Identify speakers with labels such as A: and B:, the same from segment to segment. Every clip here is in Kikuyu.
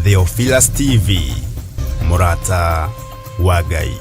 A: Theophilus TV, mũrata wa Ngai.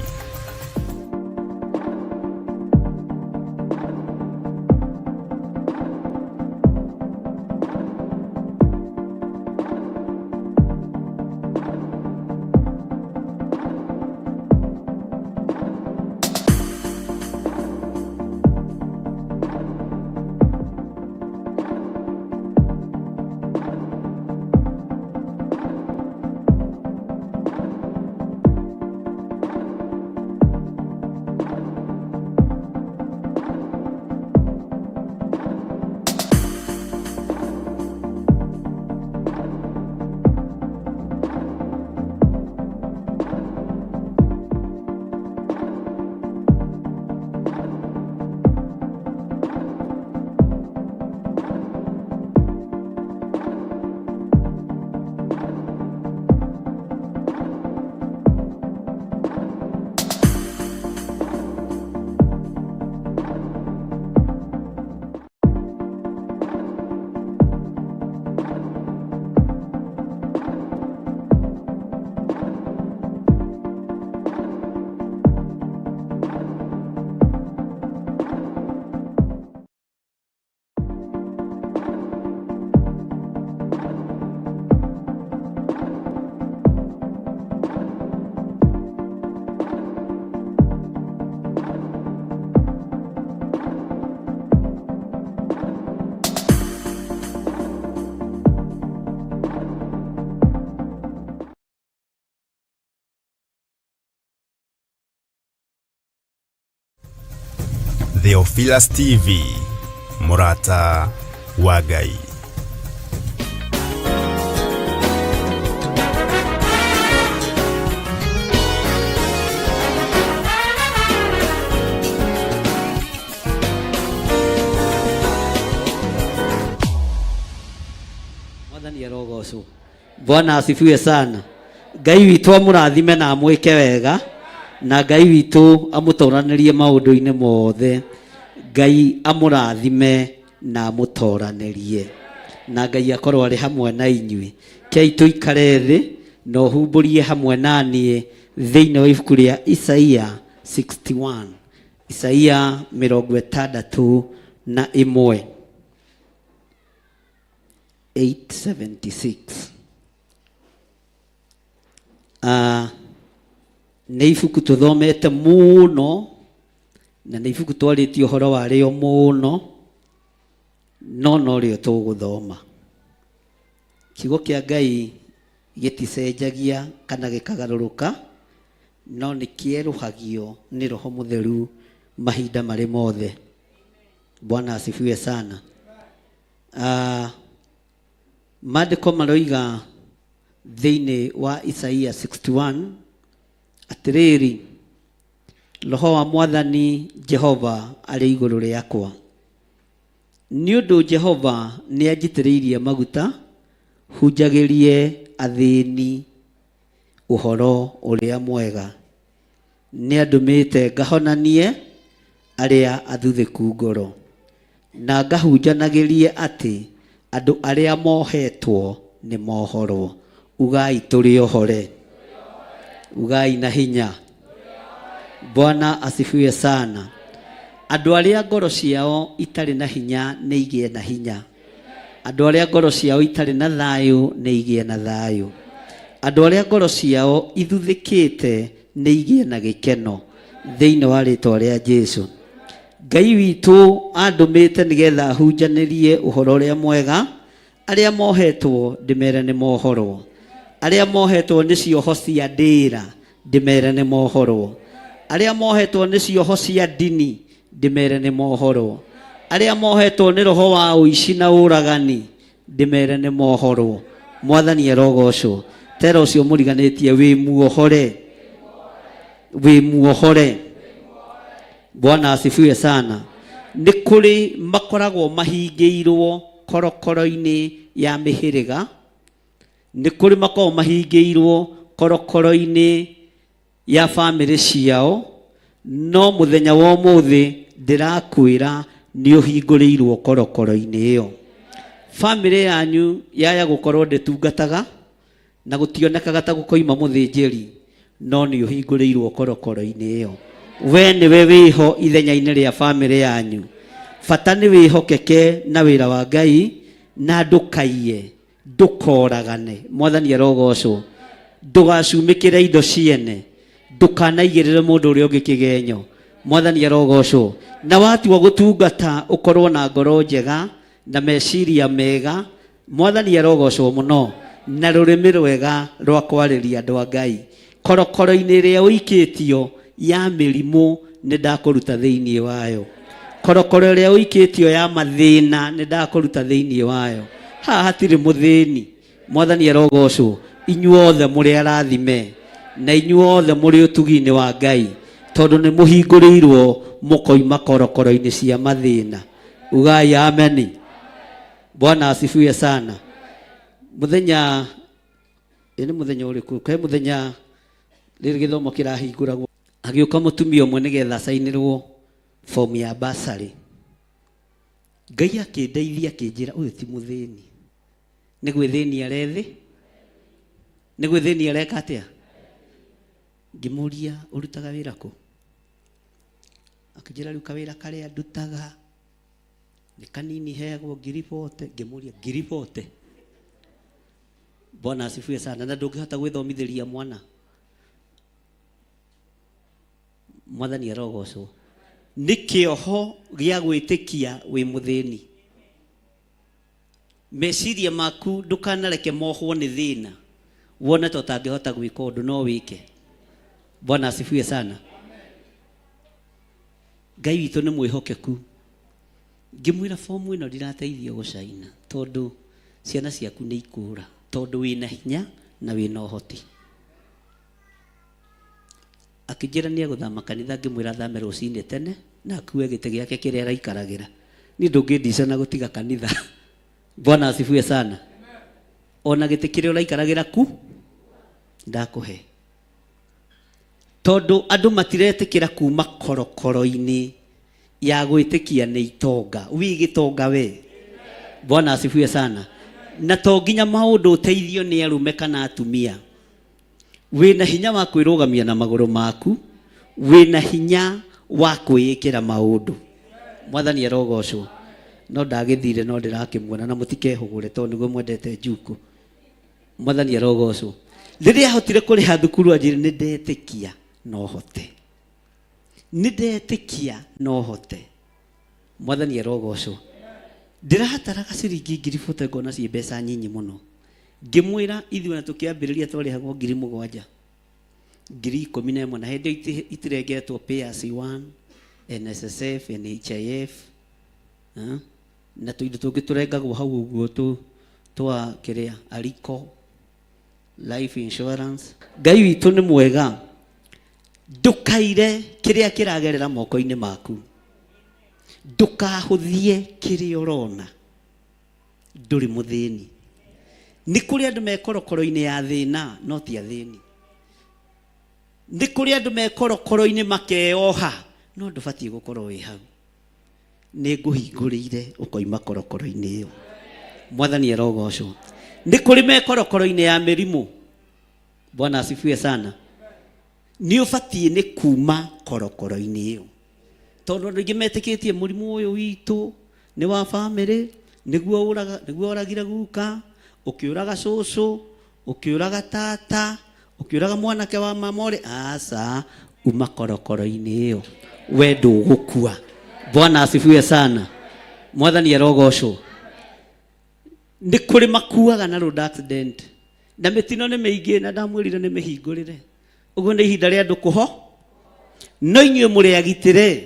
A: Theophilus TV, mũrata wa Ngai.
B: Mwathani arogocwo. Bwana asifiwe sana. Ngai witũ amũrathime na amwĩke wega na Ngai witũ amũtoranĩrie maũndũ-inĩ mothe. Ngai amũrathime na amũtoranĩrie na Ngai akorwo arĩ hamwe na inyuĩ. Kei tũikare thĩ na ũhumbũrie hamwe na niĩ thĩinĩ wa ibuku rĩa Isaia 61. Isaia 61. 876. Ah, nĩ ibuku tũthomete mũno na nĩ ibuku twarĩtie ũhoro warĩo mũno no norĩo tũgũthoma. Kiugo kĩa Ngai gĩticenjagia kana gĩkagarũrũka, no nĩ kĩerũhagio nĩ Roho Mũtheru mahinda marĩ mothe. Bwana asifiwe sana. Ah, maandĩko maroiga thĩinĩ wa Isaia 61 atĩrĩrĩ, roho wa mwathani Jehova arĩ igũrũ rĩakwa, nĩ ũndũ Jehova nĩ anjitĩrĩirie maguta hunjagĩrie athĩni ũhoro ũrĩa mwega, nĩ andũmĩte ngahonanie arĩa athuthĩku ngoro, na ngahunjanagĩrie atĩ andũ arĩa mohetwo nĩ mohorwo. Ugai tũrĩ ohore. Ugai na hinya. Bwana asifiwe sana. Andũ arĩa ngoro ciao itarĩ na hinya nĩ igĩe na hinya. Andũ arĩa ngoro ciao itarĩ na thayũ nĩ igĩe na thayũ. Andũ arĩa ngoro ciao ithuthĩkĩte nĩ igĩe na gĩkeno thĩinĩ wa rĩtwa rĩa Jesu. Ngai witũ andũmĩte nĩgetha hunjanĩrie ũhoro ũrĩa mwega, arĩa mohetwo ndĩmere nĩ mohorwo, arĩa mohetwo nĩ cioho cia ndĩra ndĩmere nĩ mohorwo, arĩa mohetwo nĩ cioho cia ndini ndĩmere nĩ mohorwo, arĩa mohetwo nĩ roho wa ũici na ũragani ndĩmere nĩ mohorwo. Mwathani arogocwo. Tera ũcio mũriganĩtie wĩ muohore, wĩ muohore. Bwana asifiwe sana. Nĩ kũrĩ makoragwo mahingĩirwo korokoro-inĩ ya mĩhĩrĩga, nĩ kũrĩ makoragwo mahingĩirwo korokoro-inĩ ya bamĩrĩ ciao, no mũthenya wa ũmũthĩ ndĩrakwĩra nĩ ũhingũrĩirwo korokoro-inĩ ĩyo. Bamĩrĩ yanyu yaya gũkorwo ndĩtungataga, Na gũtionekaga ta gũkoima mũthĩnjĩri, no nĩ ũhingũrĩirwo korokoro-inĩ ĩyo. We nĩwe wĩho ithenya-inĩ rĩa bamĩrĩ yanyu. Bata nĩ wĩhokeke na wĩra wa Ngai na ndũkaiye, ndũkoragane. Mwathani arogocwo. Ndũgacumĩkĩre indo ciene, ndũkanaigĩrĩre mũndũ ũrĩa ũngĩ kĩgenyo. Mwathani arogocwo. Na watua gũtungata ũkorwo na ngoro njega na meciria mega. Mwathani arogocwo mũno. Na rũrĩmĩ rwega rwa kwarĩria andũ a Ngai. Korokoro-inĩ ĩrĩa ũikĩtio ya mĩrimũ nĩ ndakũruta thĩinĩ wayo. Korokoro ĩrĩa ũikĩtio ya mathĩna nĩ ndakũruta thĩinĩ wayo. Haha hatirĩ mũthĩni. Mwathani arogocwo. Inyuothe mũrĩ arathime na inyuothe mũrĩ ũtugi-inĩ wa Ngai, tondũ nĩ mũhingũrĩirwo mũkoima korokoro-inĩ cia mathĩna. Ugai ameni. Bwana asifiwe sana. Mũthenya ĩ nĩ mũthenya ũrĩkũ? He mũthenya rĩrĩ gĩthomo kĩrahingũragwo, agĩũka mũtumia ũmwe nĩgetha acainĩrwo fomu ya basarĩ. Ngai akĩndeithia akĩnjĩra ũyũ ti mũthĩni, nĩ gwĩthĩnia arethĩ, nĩ gwĩthĩnia areka atĩa? Ngĩmũria ũrutaga wĩra kũ? Akĩnjĩra rĩu kawĩra karĩa ndutaga nĩ kanini, heagwo ngiri bote. Ngĩmũria ngiri bote? Bwana asifiwe sana. Na ndũngĩhota gwĩthomithĩria mwana. Mwathani arogocwo. Nĩ kĩoho gĩa gwĩtĩkia wĩ mũthĩni. Meciria maku ndũkanareke mohwo nĩ thĩna, wone ta ũtangĩhota gwĩka ũndũ, no wĩke. Bwana asifiwe sana. Ngai witũ nĩ mwĩhokeku. Ngĩmwĩra fomu ĩno ndirateithio gũcaina tondũ ciana ciaku nĩ ikũra, tondũ wĩna hinya na wĩna ũhoti. Akĩnjĩra nĩ egũthama kanitha. Ngĩmwĩra athame rũcinĩ tene na akue gĩtĩ gĩake kĩrĩa araikaragĩra. Niĩ ndũngĩndica na gũtiga kanitha. Bwana asifiwe sana. Ona gĩtĩ kĩrĩa ũraikaragĩra ku ndakũhe, tondũ andũ matiretĩkĩra kuma korokoro-inĩ ya gwĩtĩkia nĩ itonga. Wi gĩtonga we. Bwana asifiwe sana. Na to nginya maũndũ ũteithio nĩ arũme kana atumia. Wĩna hinya wa kwĩrũgamia na magũrũ maku, wĩna hinya wa kwĩĩkĩra maũndũ. Mwathani arogocwo. No ndagĩthire, no ndĩrakĩmuona, na mũtikehũgũre tondũ nĩguo mwendete njuku. Mwathani arogocwo. Rĩrĩa ahotire kũrĩha thukuru anjĩre nĩ ndetĩkia no hote, nĩ ndetĩkia no hote. Mwathani arogocwo. Ndĩrabataraga ciringi ngiri bote, ngona ciĩ mbeca nyinyi mũno. Ngĩmwĩra ithuĩ na tũkĩambĩrĩria twarĩhagwo 7,000, 11,000, na hĩndĩ ĩyo itirengetwo pay as you earn, NSSF, NHIF, na tũindo tũngĩ tũrengagwo hau ũguo tu twa kĩrĩa ariko life insurance. Ngai witũ nĩ mwega. Ndũkaire kĩrĩa kĩragerera moko-inĩ maku, ndũkahũthie kĩrĩa ũrona. Ndũrĩ mũthĩni. Nĩ kũrĩ andũ me korokoro-inĩ ya thĩna, no ti athĩni. Nĩ kũrĩ andũ me korokoro-inĩ makeoha, no ndũbatiĩ gũkorwo wĩ hau. Nĩ ngũhingũrĩire ũkoima korokoro-inĩ ĩyo. Mwathani arogocwo. Nĩ kũrĩ me korokoro-inĩ ya mĩrimũ. Bwana asifiwe sana. Nĩ ũbatiĩ nĩ kuma korokoro-inĩ ĩyo, tondũ andũ aingĩ metĩkĩtie mũrimũ ũyũ witũ nĩ wa bamĩrĩ, nĩguo ũraga, nĩguo ũragire guka, ũkĩũraga cũcũ, ũkĩũraga tata, ũkĩũraga mwanake wa mama ũrĩ. Aca, uma korokoro-inĩ ĩyo, we ndũgũkua. Bwana asifiwe sana. Mwathani arogocwo. Nĩ kũrĩ makuaga na road accident, na mĩtino nĩ mĩingĩ, na ndamwĩrire nĩ mĩhingũrĩre. Ũguo nĩ ihinda rĩa andũ kũho, no inyuĩ mũrĩ agitĩre.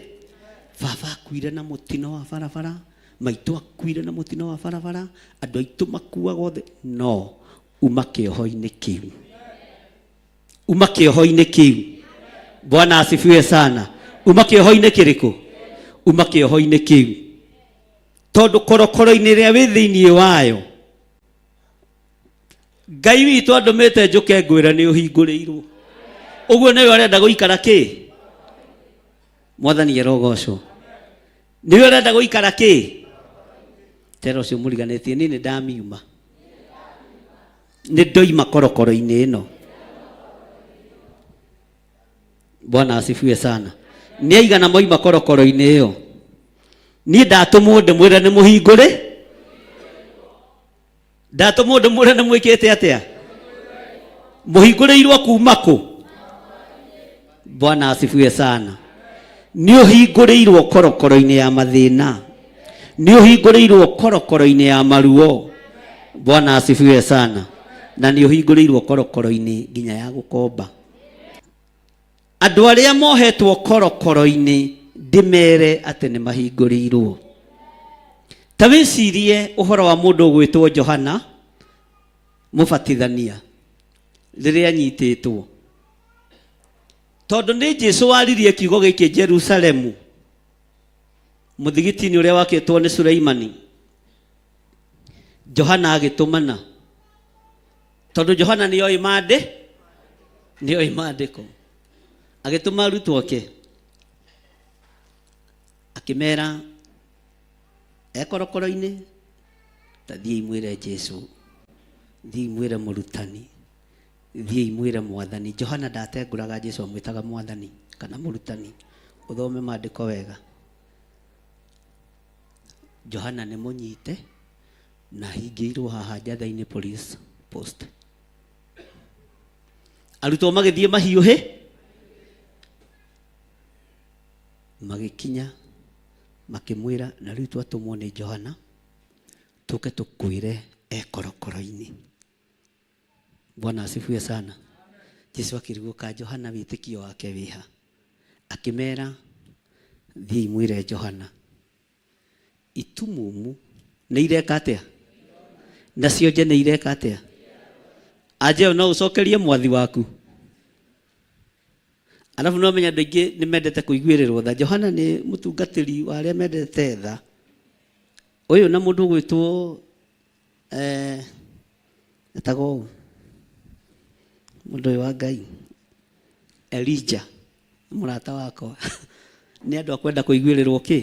B: Baba akuire na mũtino wa barabara, maitũ akuire na mũtino wa barabara, andũ aitũ makuaga othe, no uma kĩoho-inĩ kĩu, uma kĩoho-inĩ kĩu. Bwana asifiwe sana. Uma kĩoho-inĩ kĩrĩkũ? Uma kĩoho-inĩ kĩu, tondũ korokoro-inĩ ĩrĩa wĩ thĩinĩ wayo, Ngai witũ andũmĩte njũke ngwĩre nĩ ũhingũrĩirwo. Ũguo nĩwe ũrenda gũikara kĩ? Mwathani arogocwo. Nĩwe ũrenda gũikara kĩ? Tera ũcio mũriganĩtie, niĩ nĩ ndamiuma. Nĩ ndoima korokoro-inĩ ĩno. Bwana asifiwe sana. Nĩ aigana moima korokoro-inĩ ĩyo? Niĩ ndatũmwo ndĩmwĩre nĩ mũhingũre, ndatũmwo ndĩmwĩre nĩ mwĩkĩte atĩa? Mũhingũrĩirwo kuma kũ? Bwana asifiwe sana. Nĩ ũhingũrĩirwo korokoro-inĩ ya mathĩna, nĩ ũhingũrĩirwo korokoro-inĩ ya maruo. Bwana asifiwe sana. Na nĩ ũhingũrĩirwo korokoro-inĩ nginya ya gũkomba. Andũ arĩa mohetwo korokoro-inĩ ndĩmere atĩ nĩ mahingũrĩirwo. Ta wĩcirie ũhoro wa mũndũ ũgwĩtwo Johana Mũbatithania rĩrĩa anyitĩtwo. Tondũ nĩ Jesu waririe kiugo gĩkĩ Jerusalemu, mũthigiti-inĩ ũrĩa wakĩtwo nĩ Suleimani, Johana agĩtũmana. Tondũ Johana nĩ oĩ mandĩ, nĩ oĩ maandĩko. Agĩtũma arutwo ake, akĩmera e korokoro-inĩ, ta thiĩi mwĩre Jesu, thiĩi mwĩre mũrutani, thiĩi mwĩre mwathani. Johana ndatengũraga Jesu, amwĩtaga mwathani kana mũrutani. Ũthome maandĩko wega. Johana nĩ mũnyite na hingĩirwo haha Njatha-inĩ police post. Arutwo magĩthiĩ mahiũhĩ, magĩkinya makĩmwĩra, na rĩu twatũmwo nĩ Johana tũke tũkwĩre e korokoro-inĩ. Bwana asifiwe sana. Jesu akĩrigwo ka Johana wĩtĩkio wake wĩha. Akĩmera, thiĩi mwĩre Johana itumumu nĩ ireka atĩa, na cionje nĩ ireka atĩa. Anjeo no ũcokerie mwathi waku. Arabu no menya andũ aingĩ nĩ mendete kũiguĩrĩrwo tha. Johana nĩ mũtungatĩri wa arĩa mendete tha. Ũyũ na mũndũ ũgwĩtwo etagwo ũũ mũndũ ũyũ wa Ngai Elijah, mũrata wakwa, nĩ andũ a kwenda kũiguĩrĩrwo kĩ.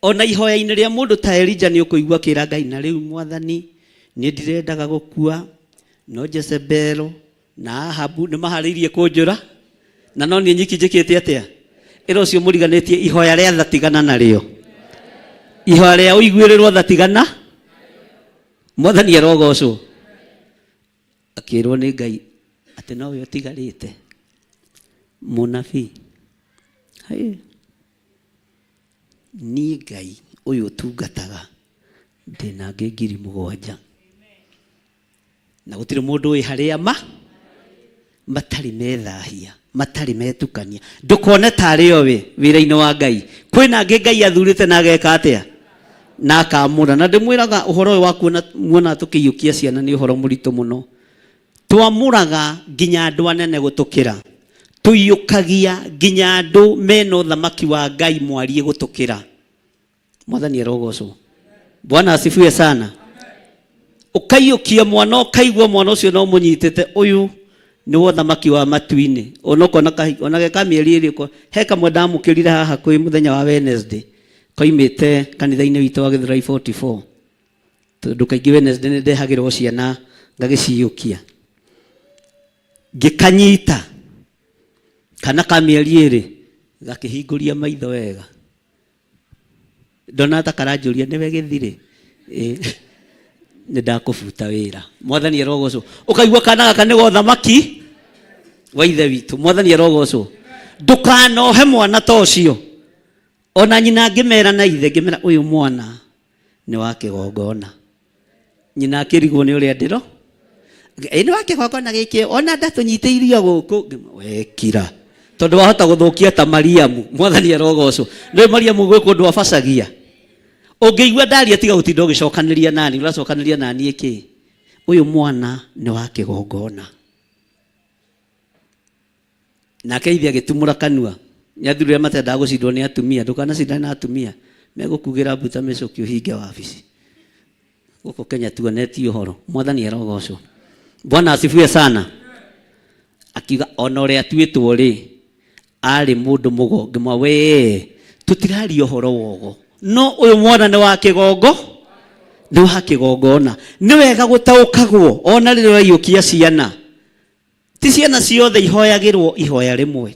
B: Ona ihoya-inĩ rĩa mũndũ ta Elijah nĩ ũkũigua akĩra Ngai, na rĩu mwathani niĩ ndirendaga gũkua, no Jezebel na Ahabu nĩ maharĩirie kũnjũra, na no niĩ nyiki njĩkĩte atĩa? Ĩra ũcio mũriganĩtie ihoya rĩa tha tigana narĩo, ihoya rĩa ũiguĩrĩrwo tha tigana. Mwathani arogocwo. Akĩrwo nĩ Ngai atĩ nowe ũtigarĩte mũnabii. Hĩ, niĩ Ngai ũyũ ũtungataga ndĩna angĩ 7,000, na gũtirĩ mũndũ wĩ harĩa ma matarĩ methahia, matarĩ metukania. Ndũkone tarĩ o we wĩra-inĩ wa Ngai, kwĩna angĩ Ngai athurĩte na ageka atĩa na akamũra. Na ndĩmwĩraga ũhoro ũyũ wa kuona muona tũkĩiyũkia ciana nĩ ũhoro mũritũ mũno. Twamũraga nginya andũ anene gũtũkĩra, tũiyũkagia nginya andũ mena ũthamaki wa Ngai mwariĩ gũtũkĩra. Mwathani arogocwo. Bwana asifiwe sana. Ũkaiyũkia mwana, ũkaigua mwana ũcio no mũnyitĩte, ũyũ nĩ wa ũthamaki wa matu-inĩ. Ona ũkona ona ge ka mĩeri ĩrĩ ũko, he kamwe ndamũkĩrire haha kwĩ mũthenya wa Wednesday, koimĩte kanitha-inĩ witũ wa Gĩthũrai 44. Tondũ kaingĩ Wednesday nĩ ndehagĩrwo ciana ngagĩciyũkia. Ngĩkanyita kana ka mĩeri ĩrĩ, gakĩhingũria maitho wega. Ndona ta karanjũria nĩwe gĩthirĩ, nĩ ndakũbuta wĩra. Mwathani arogocwo. Ũkaigua kana gaka nĩ gothamaki wa ithe witũ. Mwathani arogocwo. Ndũkanohe mwana ta ũcio. Ona nyina ngĩmera na ithe ngĩmera ũyũ mwana nĩ wa kĩgongona. Nyina akĩrigwo nĩ ũrĩa ndĩro. Ĩ nĩ wa kĩgongona gĩkĩ, ona ndatũnyitĩirio gũkũ. Wekira. Tondũ wahota gũthũkia ta Mariamu. Mwathani arogocwo. Nĩ Mariamu gwĩ kũndũ abacagia. Ũngĩigua ndaria tiga gũtinda ũgĩcokanĩria nani, ũracokanĩria nani ĩkĩ? Ũyũ mwana nĩ wa kĩgongona. Nake ithe agĩtumũra kanua. Nĩ athuri arĩa matendaga gũcindwo nĩ atumia. Ndũkanacindane na atumia. Megũkugĩra mbuta mĩcũkĩ ũhinge wabici. Gũkũ Kenya tuonetie ũhoro. Mwathani arogocwo. Bwana asifiwe sana. Akiuga ona ũrĩa atuĩtwo rĩ, arĩ mũndũ mũgo. Ngĩmwa we, tũtiraria ũhoro wa ũgo. No ũyũ mwana nĩ wa kĩgongo. Nĩ wa kĩgongona. Nĩ wega gũtaũkagwo ona rĩrĩa ũraiyũkia ciana. Ti ciana ciothe ihoyagĩrwo ihoya rĩmwe.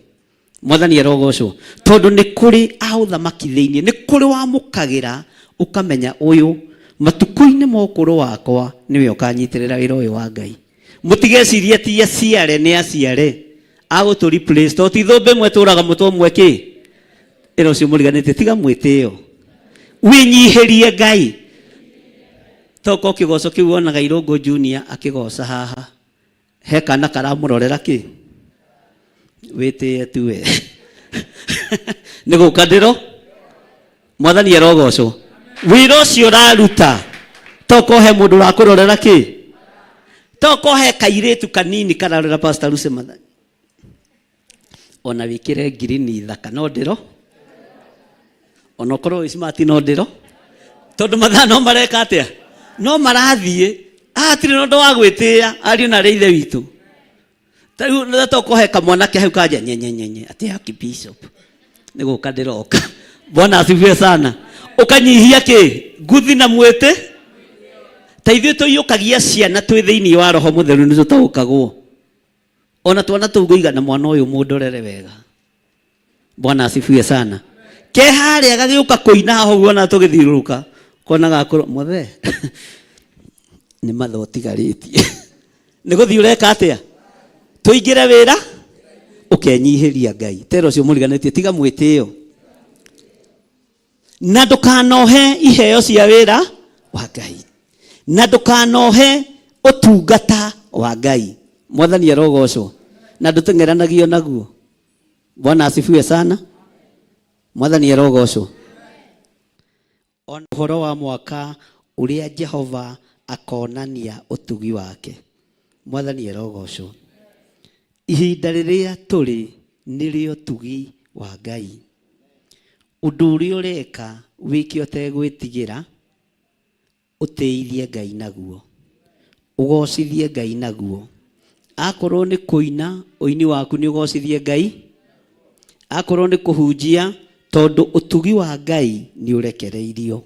B: Mwathani arogocwo. Tondũ nĩ kũrĩ a ũthamaki thĩinĩ, nĩ kũrĩ wamũkagĩra ũkamenya ũyũ matukũ-inĩ ma ũkũrũ wakwa nĩwe ũkanyitĩrĩra wĩra ũyũ wa Ngai. Mũtigecirie ti aciare nĩ aciare agũtũ replace to ti thũmbĩ ĩmwe tũraga mũtwe ũmwe kĩ ĩra ũcio mũriganĩtie tiga mwĩtĩo wĩnyihĩrie Ngai. Toka kĩgoco kĩu wonaga Irũngũ Junior akĩgoca haha he kana karamũrorera kĩ wĩtĩe tu we nĩ gũka ndĩro. Mwathani arogocwo. Wĩra ũcio ũraruta toka he mũndũ ũrakũrorera kĩ toka he kairĩtu kanini kararora Pastor Lucy Matha ona wĩkĩre ngirini thaka no ndĩro ona ũkorwo wĩ smart no ndĩro tondũ mathaa no mareka atĩa no marathiĩ hatirĩ na ũndũ wa gwĩtĩĩa ariũ na arĩa ithe witũ. Ta rĩu nĩ tũkũhe kamwanake hau kanja nyenyenyenye atĩ haki bishop nĩ gũka ndĩroka. Bwana asifiwe sana. Ũkanyihia kĩ nguthi na mwĩtĩ. Ta ithuĩ tũiyũkagia ciana twĩ thĩinĩ wa roho mũtheru nĩ tũtaũkagwo. Ona twana tũu ngũiga na mwana ũyũ mũndorere wega. Bwana asifiwe sana. Ke harĩa gagĩũka kũina haha ũguo ona tũgĩthiũrũrũka kona gakũrwo mũthee nĩ mathaa ũtigarĩtie. Nĩ gũthiĩ ũreka atĩa? Tũingĩre wĩra ũkenyihĩria Ngai. Tera ũcio mũriganĩtie tiga mwĩtĩo. Na ndũkanohe iheo cia wĩra wa Ngai. Na ndũkanohe ũtungata wa Ngai. Mwathani arogocwo. Na ndũteng'eranagio naguo. Bwana asifiwe sana. Mwathani arogocwo. Ona ũhoro wa mwaka ũrĩa Jehova akonania ũtugi wake. Mwathani arogocwo. Ihinda rĩrĩa tũrĩ nĩrĩo ũtugi wa Ngai. Ũndũ ũrĩa ũreka wĩke ũtegwĩtigĩra, ũtĩithie Ngai naguo, ũgocithie Ngai naguo. Akorwo nĩ kũina, ũini waku nĩ ũgocithie Ngai. Akorwo nĩ kũhunjia, tondũ ũtugi wa Ngai nĩ ũrekereirio.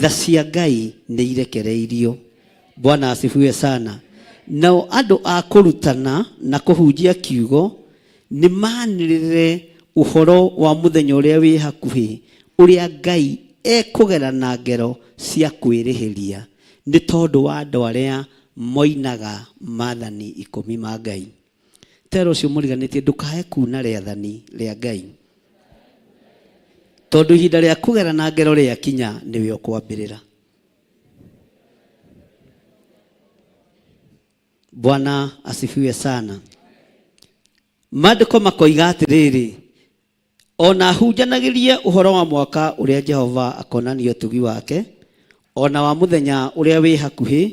B: Tha cia Ngai nĩ irekereirio. Bwana asifiwe sana. Nao andũ a kũrutana na kũhunjia kiugo nĩ manĩrĩre ũhoro wa mũthenya ũrĩa wĩ hakuhĩ, ũrĩa Ngai ekũgera na ngero cia kwĩrĩhĩria nĩ tondũ wa andũ arĩa moinaga maathani ikũmi ma Ngai. Tera ũcio mũriganĩtie ndũkae kuna rĩathani rĩa Ngai. Tondũ ihinda rĩa kũgera na ngero rĩakinya nĩwe ũkwambĩrĩra. Bwana asifiwe sana. Maandĩko makoiga atĩrĩrĩ, ona hunjanagĩrie ũhoro wa mwaka ũrĩa Jehova akonania ũtugi wake, ona wa mũthenya ũrĩa wĩ hakuhĩ,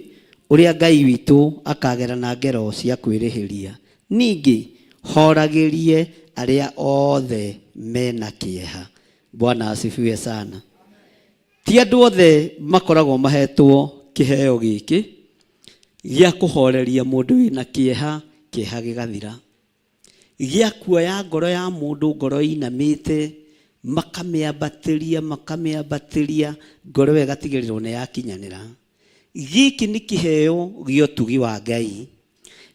B: ũrĩa Ngai witũ akagera na ngero cia kwĩrĩhĩria. Ningĩ horagĩrie arĩa othe mena kĩeha. Bwana asifiwe sana. Ti andũ othe makoragwo mahetwo kĩheo gĩkĩ gĩa kũhoreria mũndũ wĩna kĩeha, kĩeha gĩgathira. Gĩa kuoya ngoro ya mũndũ, ngoro ĩinamĩte, makamĩambatĩria, makamĩambatĩria, ngoro ĩyo ĩgatigĩrĩrwo nĩ yakinyanĩra. Gĩkĩ nĩ kĩheo gĩa ũtugi wa Ngai.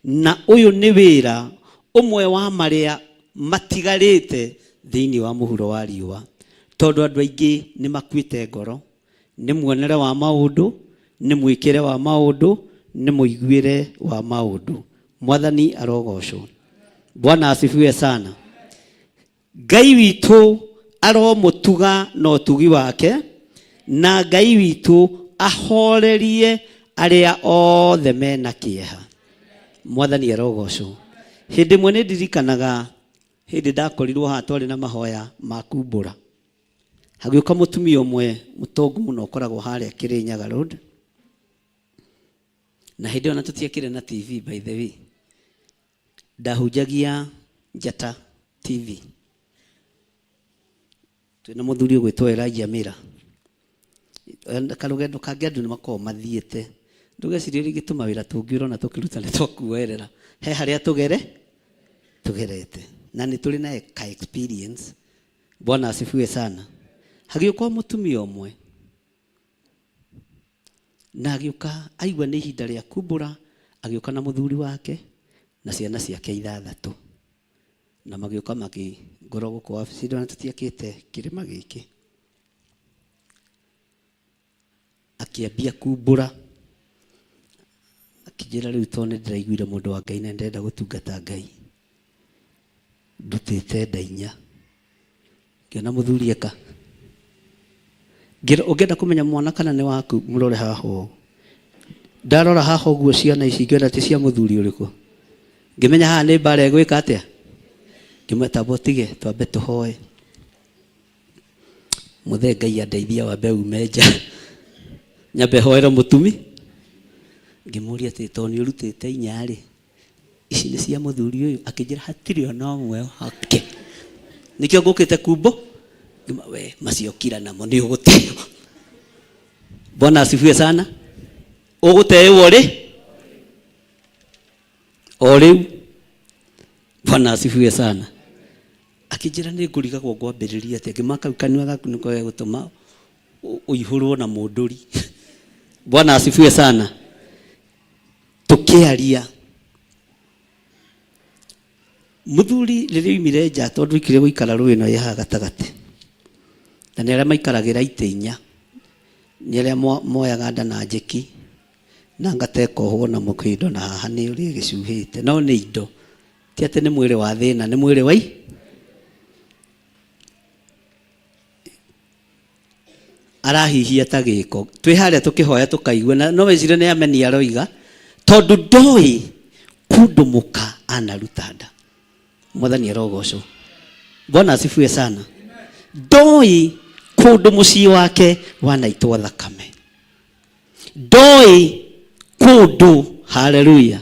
B: Na ũyũ nĩ wĩra ũmwe wa marĩa matigarĩte thĩinĩ wa mũhuro wa riũa. Tondũ andũ aingĩ nĩ makuĩte ngoro, nĩ muonere wa maũndũ, nĩ mwĩkĩre wa maũndũ, nĩ mũiguĩre wa maũndũ. Mwathani arogocwo. Bwana asifiwe sana. Ngai witũ aromũtuga na ũtugi wake, na Ngai witũ ahorerie arĩa othe mena kĩeha. Mwathani arogocwo. Hĩndĩ ĩmwe nĩ ndirikanaga hĩndĩ ndakorirwo haha twarĩ na mahoya ma kumbũra. Hagĩũka mũtumia ũmwe mũtongu mũno ũkoragwo harĩa Kĩrĩnyaga Road. Na hĩndĩ ĩyo na tũtiakĩrĩ na TV by the way. Ndahunjagia Njata TV. Twĩna mũthuri ũgwĩtwo Elijah Mira. Karũgendo kangĩ andũ nĩ makoragwo mathiĩte. Ndũgecirie rĩngĩ tũmawĩra tũngĩ ũrona tũkĩruta nĩ twakuoerera. He harĩa tũgere tũgerete. Na nĩ tũrĩ na ka experience. Bwana asifiwe sana. Hagĩũka mũtumia ũmwe. Na agĩũka aigua nĩ ihinda rĩa kumbũra, agĩũka na mũthuri wake na ciana ciake ithathatũ. Na magĩũka makĩngorwo gũkũ wabici na tũtiakĩte kĩrĩma gĩkĩ. Akĩambia kumbũra, akĩnjĩra rĩu tondũ nĩ ndĩraiguire mũndũ wa Ngai na nĩndĩrenda gũtungata Ngai, ndutĩte nda inya. Ngĩona mũthuri eka. Ngĩra ũngĩenda kũmenya mwana kana nĩ waku mũrore haha ũũ. Ndarora haha ũguo ciana ici ngĩona ti cia mũthuri ũrĩkũ. Ngĩmenya haha nĩ mbara ĩgwĩka atĩa. Ngĩmwĩra tamba ũtige twambe tũhoe. Mũthee Ngai andeithia wambe ume nja. Nyambe hoere mũtumi. Ngĩmũria atĩ tondũ nĩ ũrutĩte inya rĩ, ici nĩ cia mũthuri ũyũ akĩnjĩra hatirĩ ona ũmwe wake nĩkĩo ngũkĩte kumbo Ngĩma, we macio kira namo nĩ ũgũteo bwana asifiwe sana ũgũteĩwo rĩ o rĩu bwana asifiwe sana akĩnjĩra nĩ ngũrigagwo ngwambĩrĩria atĩa ngĩma kau kanua gaku nĩko gegũtũma ũihũrwo na mũndũri bwana asifiwe sana Tũkĩaria, mũthuri rĩrĩa oimire nja tondũ oikire gũikara rũĩ ĩno ĩ haha gatagatĩ, na nĩ arĩa maikaragĩra itĩ inya, nĩ arĩa moyaga nda na njeki, na ngata ĩkohwo na mũkĩndo na haha nĩ ũrĩa ĩgĩcuhĩte, no nĩ indo, ti atĩ nĩ mwĩrĩ wa thĩna, nĩ mwĩrĩ wa Arahihia ta gĩko. Twĩ harĩa tũkĩhoya tũkaigua na no wĩcirie nĩ ameni aroiga tondũ ndoĩ kũndũ mũka anaruta nda. Mwathani arogocwo. Bwana asifiwe sana. Ndoĩ kũndũ mũciĩ wake wanaitwo thakame. Ndoĩ kũndũ, haleluya,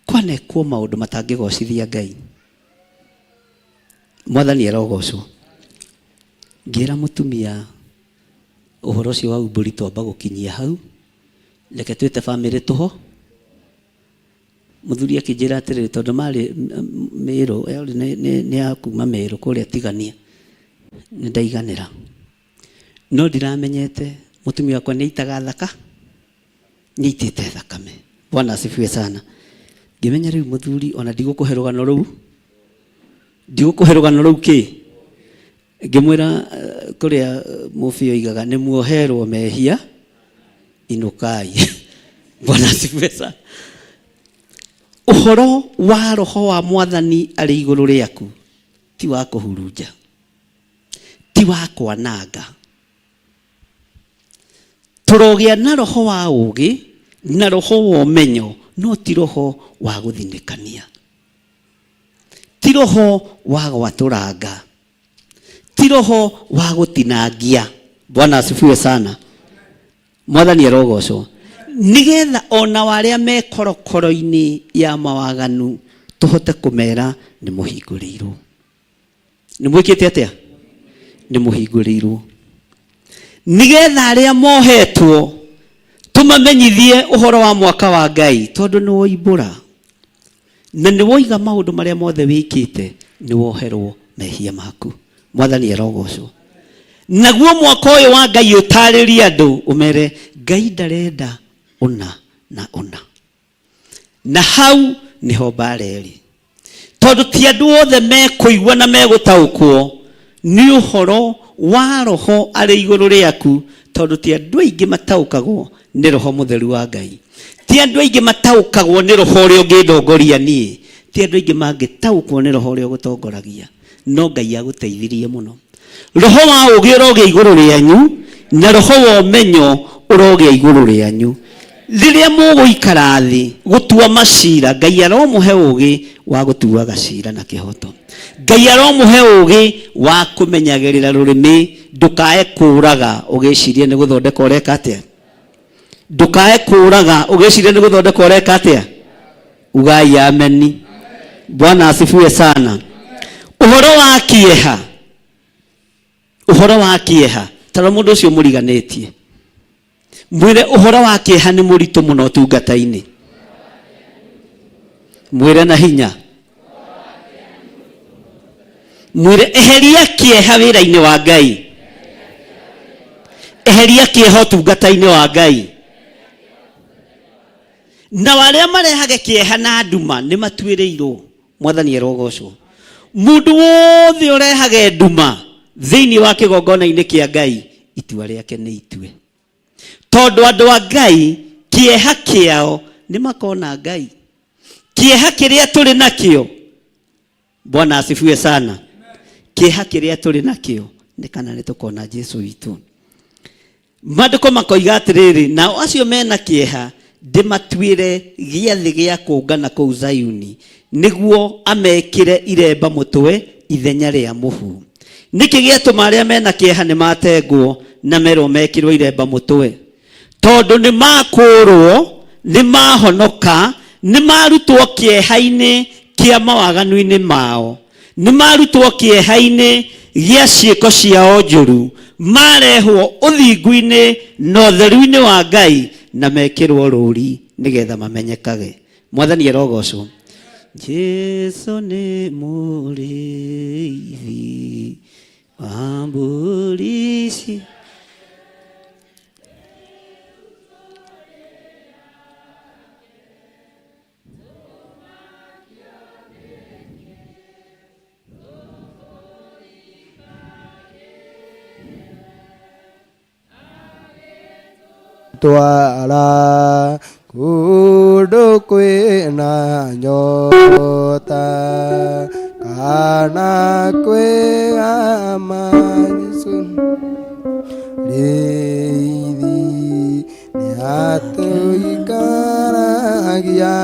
B: kwanekwo maũndũ matangĩgocithia Ngai. Mwathani arogocwo. Ngĩra mũtumia ũhoro ũcio wa umbũri twamba gũkinyia hau, reke twĩte bamĩrĩ tũho. Mũthuri akĩnjĩra atĩrĩrĩ, tondũ marĩ Mĩrũ, nĩ a kuma Mĩrũ kũrĩa Tigania, nĩ ndaiganĩra. No ndiramenyete mũtumia wakwa nĩ aitaga thaka, nĩ aitĩte thakame. Bwana asifiwe sana. Ngĩmenya rĩu mũthuri ona ndigũkũhe rũgano rũu, ndigũkũhe rũgano rũu kĩ? Ngĩmwĩra kũrĩa mũbĩ oigaga nĩ muoherwo mehia inũkai. Bwana asifiwe sana. Ũhoro wa roho wa mwathani arĩ igũrũ rĩaku ti wa kũhurunja, ti wa kwananga. Tũrogĩa na roho wa ũũgĩ na roho wa ũmenyo, no ti roho wa gũthinĩkania, ti roho wa gwatũranga, ti roho wa gũtinangia. Bwana asifiwe sana. Mwathani arogocwo. Nĩgetha ona arĩa me korokoro-inĩ ya mawaganu tũhote kũmera nĩ mũhingũrĩirwo. Nĩ mwĩkĩte atĩa? Nĩ mũhingũrĩirwo. Nĩgetha arĩa mohetwo tũmamenyithie ũhoro wa mwaka wa Ngai, tondũ nĩ woimbũra na nĩ woiga maũndũ marĩa mothe wĩkĩte, nĩ woherwo mehia maku. Mwathani arogocwo. Naguo mwaka ũyũ wa Ngai ũtarĩrie andũ ũmere Ngai ndarenda ũna na ũna. Na hau nĩho mbara ĩrĩ, tondũ ti andũ othe mekũigua na megũtaũkwo nĩ ũhoro wa roho arĩ igũrũ rĩaku, tondũ ti andũ aingĩ mataũkagwo nĩ roho mũtheru wa Ngai. Ti andũ aingĩ mataũkagwo nĩ roho ũrĩa ũngĩndongoria niĩ. Ti andũ aingĩ mangĩtaũkwo nĩ roho ũrĩa ũgũtongoragia. No Ngai agũteithirie mũno. Roho wa ũũgĩ ũrogĩa igũrũ rĩanyu, na roho wa ũmenyo ũrogĩa igũrũ rĩanyu. Rĩrĩa mũgũikara thĩ gũtua macira, Ngai aromũhe ũũgĩ wa gũtuaga cira na kĩhoto. Ngai aromũhe ũũgĩ wa kũmenyagĩrĩra rũrĩmĩ, ndũkae kũũraga ũgĩciria nĩ gũthondeka ũreka atĩa. Ndũkae kũũraga ũgĩciria nĩ gũthondeka ũreka atĩa. Ugai ameni. Bwana asifiwe sana. Ũhoro wa kĩeha, ũhoro wa kĩeha, tarora mũndũ ũcio mũriganĩtie, mwĩre ũhoro wa kĩeha nĩ mũritũ mũno ũtungata-inĩ. Mwĩre na hinya, mwĩre eheria kĩeha wĩra-inĩ wa Ngai, eheria kĩeha ũtungata-inĩ wa Ngai. Nao arĩa marehage kĩeha na nduma nĩ matuĩrĩirwo. Mwathani arogocwo. Mũndũ wothe ũrehage nduma thĩinĩ wa kĩgongona-inĩ kĩa Ngai, itua rĩake nĩ itue. Tondũ andũ a Ngai kĩeha kĩao nĩ makona Ngai. Kĩeha kĩrĩa tũrĩ nakĩo, Bwana asifiwe sana. Kĩeha kĩrĩa tũrĩ nakĩo nĩ kana nĩ tũkona Jesu witũ. Maandĩko makoiga atĩrĩrĩ, nao acio mena kĩeha ndĩmatuĩre gĩathĩ gĩa kũngana kũu Zayuni, nĩguo amekĩre iremba mũtwe ithenya rĩa mũhu. Nĩkĩ gĩatũma arĩa mena kĩeha nĩ matengwo na merwo mekĩrwo iremba mũtwe? Tondũ nĩ makũũrwo, nĩ mahonoka, nĩ marutwo kĩeha-inĩ kĩa mawaganu-inĩ mao, nĩ marutwo kĩeha-inĩ gĩa ciĩko ciao njũru, marehwo ũthingu-inĩ na ũtheru-inĩ wa Ngai, na mekĩrwo rũũri nĩgetha mamenyekage. Mwathani arogocwo. Jesu nĩ mũrĩithi wa mbũri ici.
C: Twara kũndũ kwĩna nyota kana kwĩ amasu rĩithi nĩatũikaragia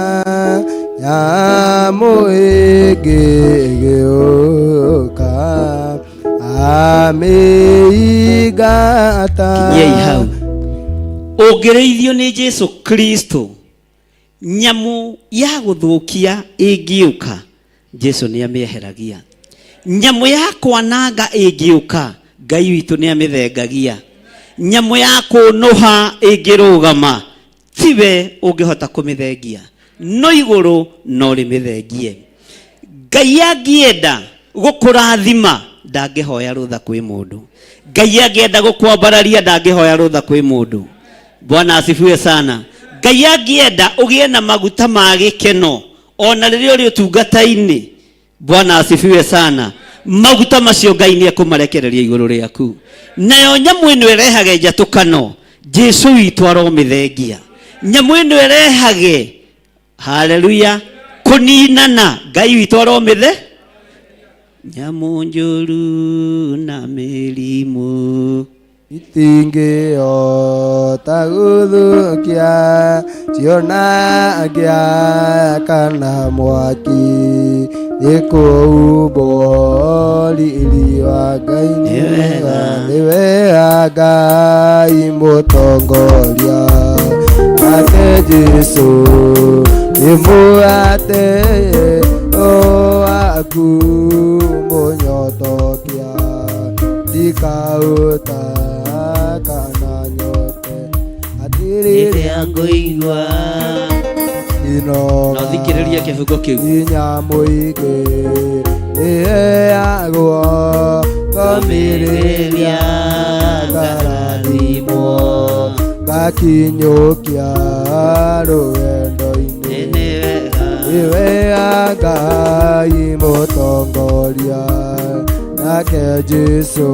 C: nyamũ ĩngĩ ĩgĩũka amĩingata.
B: Kinyai hau. Ũngĩrĩithio nĩ Jesu Kristo, nyamũ ya gũthũkia ĩngĩũka, Jesu nĩ amĩeheragia. Nyamũ ya kwananga ĩngĩũka, Ngai witũ nĩ amĩthengagia. Nyamũ ya kũnũha ĩngĩrũgama, tiwe ũngĩhota kũmĩthengia, no igũrũ no rĩmĩthengie. Ngai angĩenda gũkũrathima ndangĩhoya rũtha kwĩ mũndũ. Ngai angĩenda gũkwambararia ndangĩhoya rũtha kwĩ mũndũ. Bwana asifiwe sana. Ngai angĩenda ũgĩe na maguta ma gĩkeno ona rĩrĩa ũrĩ ũtungata-inĩ. Bwana asifiwe sana. Maguta macio Ngai nĩ ekũmarekereria igũrũ rĩaku. Nayo nyamũ ĩno ĩrehage njatũkano, Jesu witũ aromĩthengia. Nyamũ ĩno ĩrehage haleluya kũninana, Ngai witũ aromĩthe. Nyamũ njũru na mĩrimũ
C: Itingĩhota gũthũkia ciona ngĩa kana mwaki nĩ kũumbwo riri wa Ngai nĩ wega, nĩ wega Ngai mũtongoria nake Jesu nĩ mũgate waku mũnyotokia ndikaũta kana nyote
B: Rĩrĩa ngũigua
C: inoga
B: na ũthikĩrĩrie kĩbungo kĩu.
C: Inyamũ ingĩ iheagwo ngomĩrĩria ngarathimwo ngakinyũkia rũgendo-inĩ.
B: Nĩ wega.
C: Nĩwe Ngai mũtongoria nake Jesu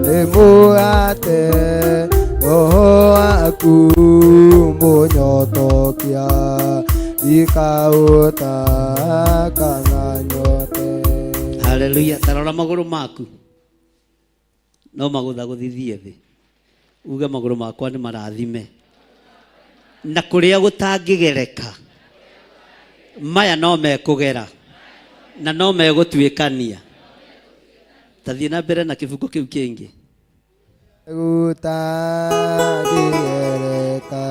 C: nĩ mũgate roho waku mũnyotokia ndikaũta kana nyote.
B: Haleluya. Tarora magũrũ maku no magũthagũthithie thĩ, uge magũrũ makwa nĩ marathime na kũrĩa gũtangĩgereka maya no mekũgera na no megũtuĩkania. Ta thiĩ na mbere na kĩbungo kĩu kĩngĩ.
C: Gũtangĩgereka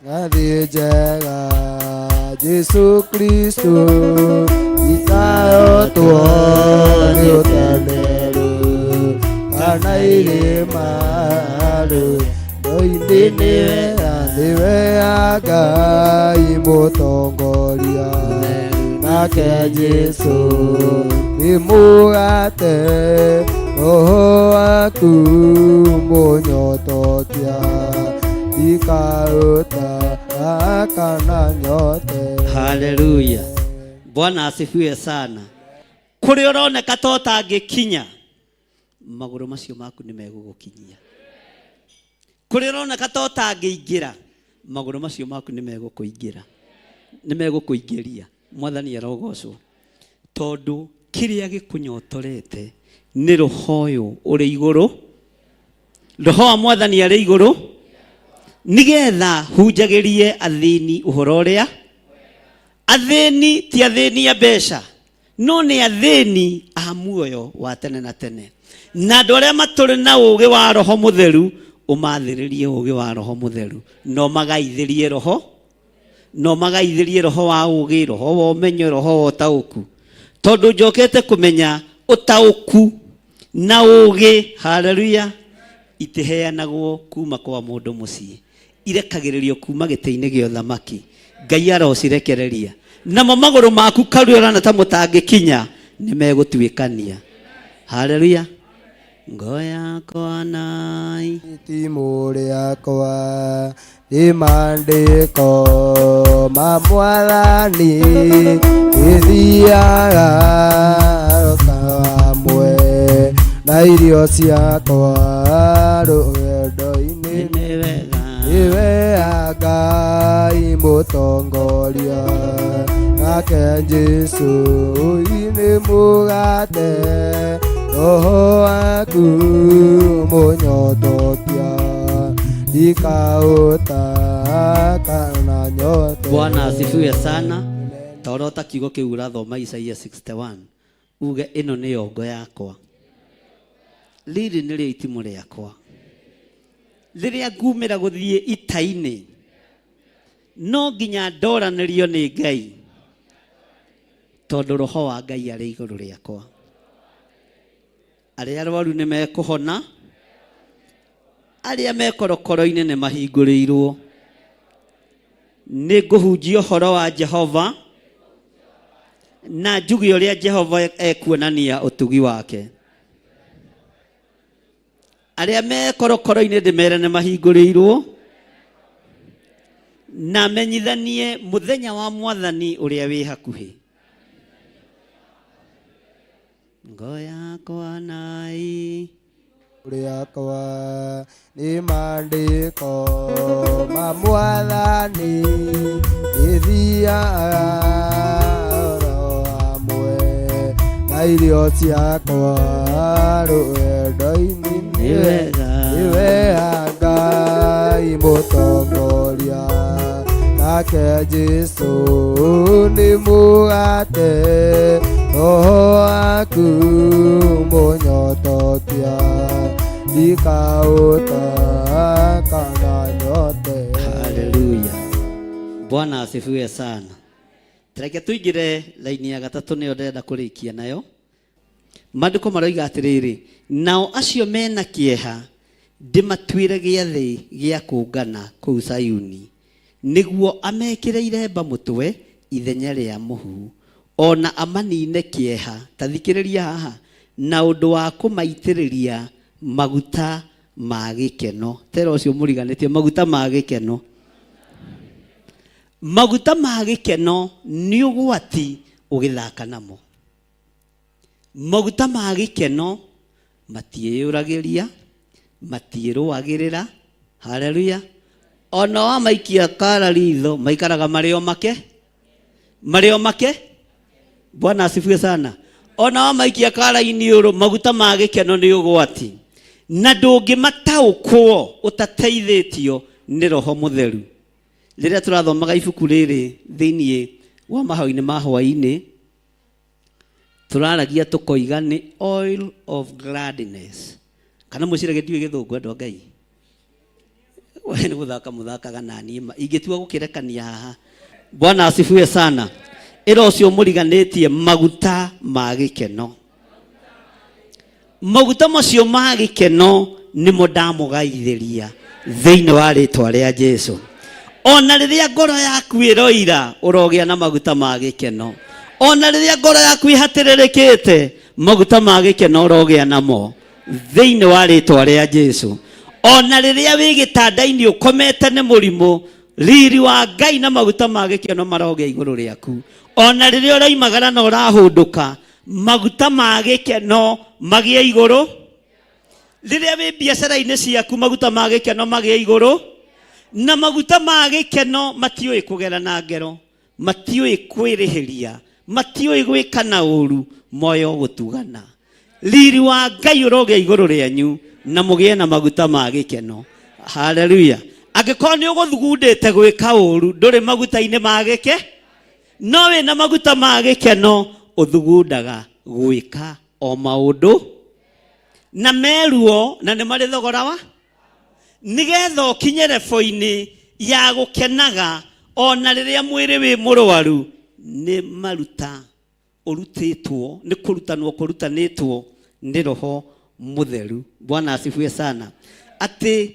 C: ngathiĩ njega Jesu Kristo ikahotwo nĩ ũtaneru kana irĩma rũgendo-inĩ nĩ wega Ngai mũtongoria nake Jesu nĩ mũgate roho waku mũnyotokia ndikaũta Kana nyote.
B: Haleluya. Bwana asifiwe sana. Kũrĩa ũroneka ta ũtangĩkinya, magũrũ macio maku nĩ megũgũkinyia. Kũrĩa ũroneka ta ũtangĩingĩra, magũrũ macio maku nĩ megũkũingĩra, nĩ megũkũingĩria. Mwathani arogocwo, tondũ kĩrĩa gĩkũnyotorete nĩ roho ũyũ ũrĩ igũrũ. Roho wa Mwathani arĩ igũrũ, nĩgetha hunjagĩrie athĩni ũhoro ũrĩa. Athĩni ti athĩni a mbeca, no nĩ athĩni a muoyo wa tene na tene. Na andũ arĩa matũrĩ na ũũgĩ wa Roho Mũtheru, ũmathĩrĩrie ũũgĩ wa Roho Mũtheru, na ũmagaithĩrie roho, na ũmagaithĩrie roho wa ũũgĩ, roho wa ũmenyo, roho wa ũtaũku. Tondũ njokete kũmenya ũtaũku na ũũgĩ, haleluya, itiheanagwo kuma kwa mũndũ mũciĩ, irekagĩrĩrio kuma gĩtĩ-inĩ gĩa ũthamaki. Ngai arocirekereria, namo magũrũ maku karĩa ũrona ta mũtangĩkinya nĩ megũtuĩkania. Haleluya. Ngo yakwa nai
C: Itimũ rĩakwa nĩ maandĩko ma Mwathani, ĩthiaga kamwe na irio ciakwa rũgendo-inĩ.
B: Nĩ wega.
C: Nĩwe Ngai mũtongoria, nake Jesũ nĩ mũgate, roho waku mũnyotokia, ndikaũta kana nyote.
B: Bwana asifiwe sana. Torota kiugo kĩu ũrathoma Isaia 61, uge ĩno nĩyo ngo yakwa, rĩrĩ nĩrĩo itimũ rĩakwa, rĩrĩa ngumĩra gũthiĩ ita-inĩ no nginya ndoranĩrio nĩ Ngai, tondũ roho wa Ngai arĩ igũrũ rĩakwa. Arĩa arwaru nĩ mekũhona, arĩa me korokoro-inĩ nĩ mahingũrĩirwo. Nĩ ngũhunjia ũhoro wa Jehova na njuge ũrĩa Jehova ekuonania ũtugi wake. Arĩa me korokoro-inĩ ndĩmere nĩ mahingũrĩirwo, na menyithanie mũthenya wa Mwathani ũrĩa wĩ hakuhĩ. Ngo yakwa nai
C: Rĩakwa nĩ maandĩko ma Mwathani, ĩthiaga oro hamwe na irio ciakwa rũgendo-inĩ.
B: Nĩ wega.
C: Nĩwe Ngai mũtongoria, nake Jesũ nĩ mũgate, roho waku mũnyotokia, ndikaũta kana nyote.
B: Haleluya. Bwana asifiwe sana. Reke tuingire laini ya gatatũ, nĩyo ndĩrenda kũrĩkia nayo. Maandĩko maroiga atĩrĩrĩ, nao acio mena kĩeha ndĩmatuĩre gĩathĩ gĩa kũngana kũu Sayuni, nĩguo amekĩre iremba mũtwe ithenya rĩa mũhu, ona amanine kĩeha. Ta thikĩrĩria haha, na ũndũ wa kũmaitĩrĩria maguta ma gĩkeno. Tera ũcio mũriganĩtie, maguta ma gĩkeno. Maguta ma gĩkeno nĩ ũgwati ũgĩthaka namo. Maguta ma gĩkeno matiĩyũragĩria, matiĩrũagĩrĩra. Haleluya. Ona wamaikia kara ritho, maikaraga marĩ o make, marĩ o make. Bwana asifiwe sana. Ona wamaikia kara-inĩ ũrũ, maguta ma gĩkeno nĩ ũgwati, na ndũngĩmataũkwo ũtateithĩtio nĩ Roho Mũtheru. Rĩrĩa tũrathomaga ibuku rĩrĩ thĩinĩ wa mahoya-inĩ ma hwaĩ-inĩ, tũraragia tũkoiga nĩ oil of gladness. Kana mwĩciragia ndiũĩ gĩthũngũ, andũ a Ngai? We nĩ gũthaka mũthakaga na niĩ ma ingĩtua gũkĩrekania haha. Bwana asifiwe sana. Ĩra ũcio mũriganĩtie, maguta ma gĩkeno. Maguta macio ma gĩkeno nĩmo ndamũgaithĩria thĩinĩ wa rĩtwa rĩa Jesu. Ona rĩrĩa ngoro yaku ĩroira, ũrogĩa na maguta ma gĩkeno. Ona rĩrĩa ngoro yaku ĩhatĩrĩrĩkĩte, maguta ma gĩkeno ũrogĩa namo thĩinĩ wa rĩtwa rĩa Jesu. Ona rĩrĩa wĩ gĩtanda-inĩ ũkomete nĩ mũrimũ, Riri wa Ngai na maguta ma gĩkeno marogĩa igũrũ rĩaku. Ona rĩrĩa ũroimagara na ũrahũndũka, maguta ma gĩkeno magĩe igũrũ. Rĩrĩa wĩ biacara-inĩ ciaku, maguta ma gĩkeno magĩe igũrũ. Na maguta ma gĩkeno matiũĩ kũgera na ngero, matiũĩ kwĩrĩhĩria, matiũĩ gwĩka na ũru, moyo gũtugana. Riri wa Ngai ũrogĩa igũrũ rĩanyu na mũgĩe na maguta ma gĩkeno. Haleluya. Angĩkorwo nĩ ũgũthugundĩte gwĩka ũru, ndũrĩ maguta-inĩ ma gĩke, no wĩna maguta ma gĩkeno, ũthugundaga gwĩka o maũndũ na meruo na nĩ marĩ thogora wa nĩgetha ũkinye rebo-inĩ ya gũkenaga ona rĩrĩa mwĩrĩ wĩ mũrwaru. Nĩ maruta ũrutĩtwo, nĩ kũrutanwo kũrutanĩtwo nĩ Roho Mũtheru. Bwana asifiwe sana. Atĩ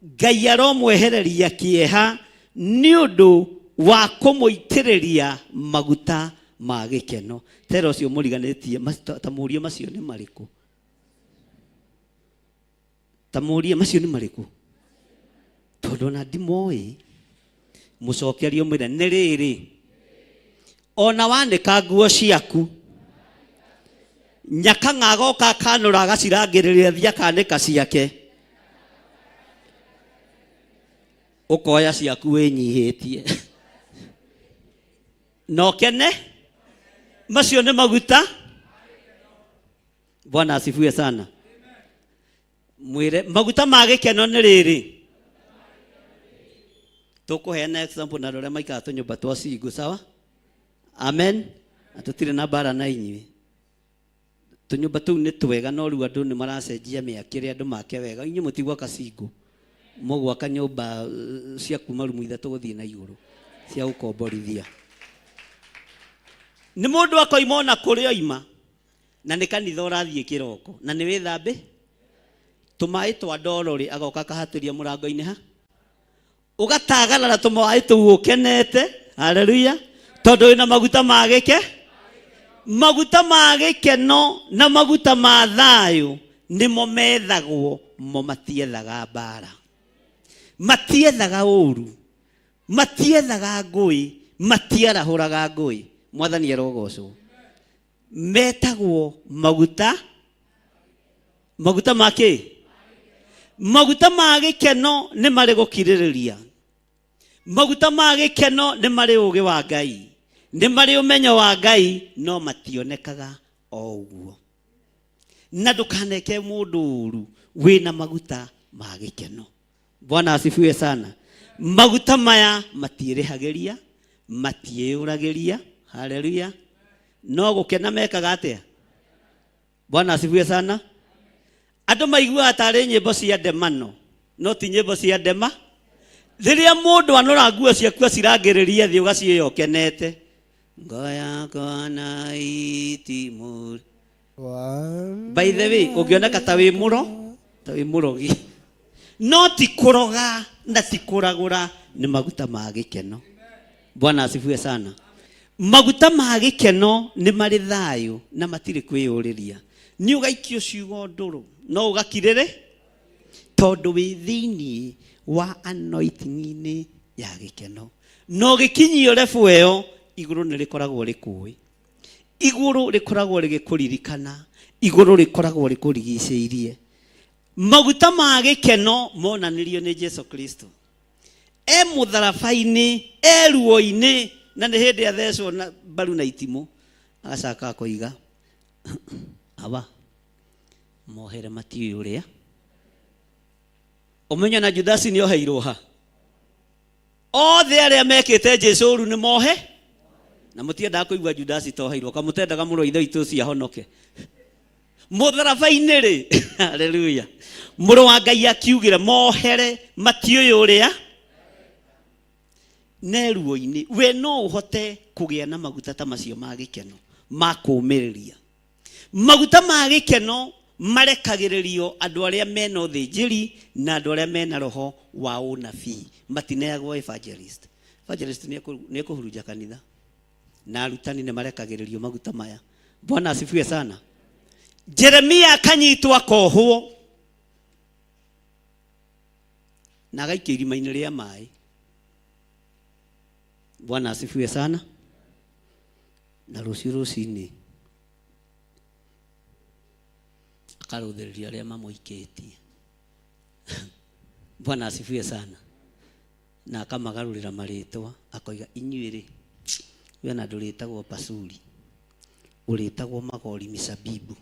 B: Ngai aromwehereria kĩeha nĩ ũndũ wa kũmũitĩrĩria maguta ma gĩkeno. Tera ũcio mũriganĩtie, ta mũrie macio nĩ marĩkũ? Ta mũrie macio nĩ marĩkũ? Tondũ ona ndimoĩ. Mũcokerie ũmwĩre nĩ rĩrĩ, ona wanĩka nguo ciaku, nyakang'a agoka akanũra agacirangĩrĩria, thiĩ akanĩka ciake, ũkoya ciaku wĩnyihĩtie na ũkene. Macio nĩ maguta. Bwana asifiwe sana. Mwĩre maguta ma gĩkeno nĩ rĩrĩ, tũkũheana example na andũ arĩa maikaraga tũnyũmba twa cingũ. Sawa, amen. Na tũtirĩ na mbara na inyuĩ. Tũnyũmba tũu nĩ twega, no rĩu andũ nĩ maracenjia mĩakĩre, andũ make wega. Inyuĩ mũtigwaka cingũ, mũgwaka nyũmba cia kuma rumu 3 gũthiĩ na igũrũ cia gũkomborithia. Nĩ mũndũ akoima ona kũrĩa oima, na nĩ kanitha ũrathiĩ kĩroko, na nĩ wĩthambe tũmaĩ twa ndoro rĩ, agoka akahatĩria mũrango-inĩ ha, ũgatagarara tũmaĩ tũu ũkenete. Haleluya, tondũ wĩna maguta ma gĩke, maguta ma gĩkeno na maguta ma thayũ nĩmo methagwo. Mo matiethaga mbara, matiethaga ũru, matiethaga ngũĩ, matiarahũraga ngũĩ. Mwathani arogocwo. Metagwo maguta, maguta ma kĩ? Maguta ma gĩkeno nĩ marĩ gũkirĩrĩria. Maguta ma gĩkeno nĩ marĩ ũũgĩ wa Ngai, nĩ marĩ ũmenyo wa Ngai, no mationekaga o ũguo. Na ndũkaneke mũndũ ũru wĩna maguta ma gĩkeno. Bwana asifiwe sana. Maguta maya matiĩrĩhagĩria, matiĩyũragĩria. Haleluya. No gũkena mekaga atĩa? Bwana asifiwe sana. Andũ maiguaga tarĩ nyĩmbo cia ndemano, no ti nyĩmbo cia ndema. Rĩrĩa mũndũ anora nguo ciaku acirangĩrĩria thĩ, ũgaciĩya ũkenete, ngo yakwa na itimũ. By the way, ũngĩoneka ta wĩ mũro, ta wĩ mũrogi, no ti kũroga na ti kũragũra, nĩ maguta ma gĩkeno. Bwana asifiwe sana. Maguta ma gĩkeno nĩ marĩ thayũ na matirĩ kwĩyũrĩria. Nĩ ũgaikio ciugo ndũrũ, no ũgakirĩrĩ tondũ wĩ thĩinĩ wa anointing-inĩ ya gĩkeno. Na ũgĩkinyio level ĩyo, igũrũ nĩ rĩkoragwo rĩkũĩ, igũrũ rĩkoragwo rĩgĩkũririkana, igũrũ rĩkoragwo rĩkũrigicĩirie. Maguta ma gĩkeno monanirio nĩ Jesu Kristo e mũtharaba-inĩ, e ruo-inĩ, na nĩ hĩndĩ athecwo na mbaru na itimũ, agacoka akoiga, "Awa, mohere, matiũĩ ũrĩa." Ũmenyo na Judasi nĩ oheirwo ha? Othe arĩa mekĩte Jesu ũru nĩ mohe, na mũtiendaga kũigua Judasi toheirwo, kamũtendaga mũrũ wa ithe witũ ũcio ahonoke mũtharaba-inĩ rĩ. Haleluya. Mũrũ wa Ngai akiugire, "Mohere, matiũĩ ũrĩa ne ruo-inĩ." We no ũhote kũgĩa na maguta ta macio ma gĩkeno ma kũũmĩrĩria. Maguta ma gĩkeno marekagĩrĩrio andũ arĩa mena ũthĩnjĩri na andũ arĩa mena roho wa ũnabii, matineagwo evangelist. Evangelist nĩ ekũhurunja kanitha, na arutani nĩ marekagĩrĩrio maguta maya. Bwana asifiwe sana. Jeremia akanyitwo, akohwo na agaikio irima-inĩ rĩa maĩ. Bwana asifiwe sana. Na rũciũ rũcinĩ akarũthĩrĩria arĩa mamũikĩtie. Bwana asifiwe sana. Na akamagarũrĩra marĩtwa, akoiga inyuĩ rĩ, we na ndũrĩtagwo Pasuri, ũrĩtagwo Magori Misabibu,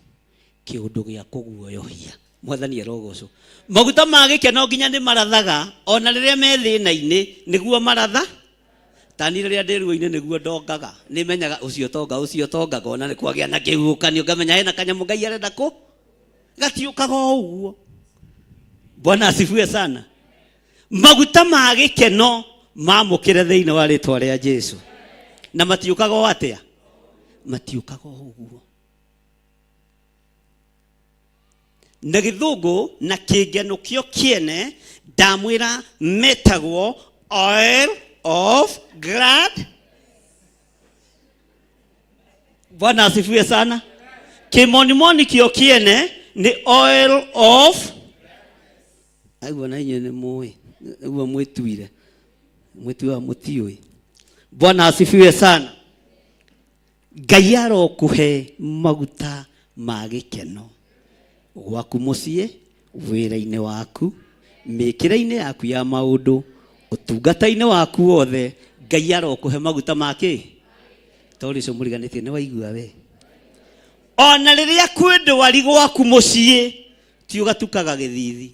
B: kĩũndũ gĩa kũguoyohia. Mwathani arogocwo. Maguta ma gĩkeno nginya nĩ marathaga ona rĩrĩa me thĩna-inĩ, nĩguo maratha. Tani rĩrĩa ndĩ ruo-inĩ nĩguo ndongaga, nĩmenyaga ũcio tonga, ũcio tongaga, ona nĩ kwagĩa na kĩhuhũkanio ngamenya hena kanyamũ Ngai arenda kũ gatiũkaga o ũguo. Bwana asifiwe sana. Maguta ma gĩkeno mamũkĩre thĩinĩ wa rĩtwa rĩa Jesu. Na matiũkaga o atĩa? Matiũkaga o ũguo. Na gĩthũngũ na kĩngenũkio kĩene ndamwĩra metagwo oil of glad. Bwana asifiwe sana. Kĩmonimoni kĩo kĩene nĩ oil of aigua na inyuĩ nĩ mũĩ ũguo mwĩtuire mwĩtuaga mũtiũĩ. Bwana asifiwe sana. Ngai arokũhe maguta ma gĩkeno gwaku mũciĩ, wĩra-inĩ waku, mĩkĩre-inĩ yaku ya maũndũ, ũtungata-inĩ waku wothe. Ngai arokũhe maguta ma kĩ? Tondũ ũcio mũriganĩtie nĩ waigua we. Ona rĩrĩa kwĩ ndwari gwaku mũciĩ, ti ũgatukaga gĩthithi,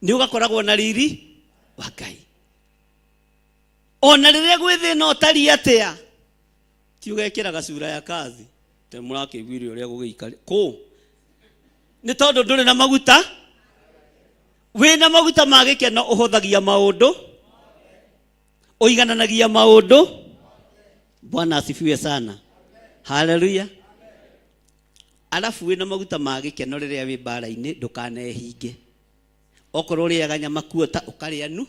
B: nĩ ũgakoragwo na riri wa Ngai. Ona rĩrĩa gwĩ thĩna ũtariĩ atĩa, ti ũgekĩraga sura ya kazi te mũrakĩiguire ũrĩa gũgĩikare kũ, nĩ tondũ ndũrĩ na maguta. Wĩna maguta ma gĩkeno ũhũthagia maũndũ, ũigananagia maũndũ. Bwana asifiwe sana. Haleluya. Arabu wĩna maguta ma gĩkeno rĩrĩa wĩ mbara-inĩ ndũkanehinge. Okorwo ũrĩaga nyama kuota ũkarĩa nu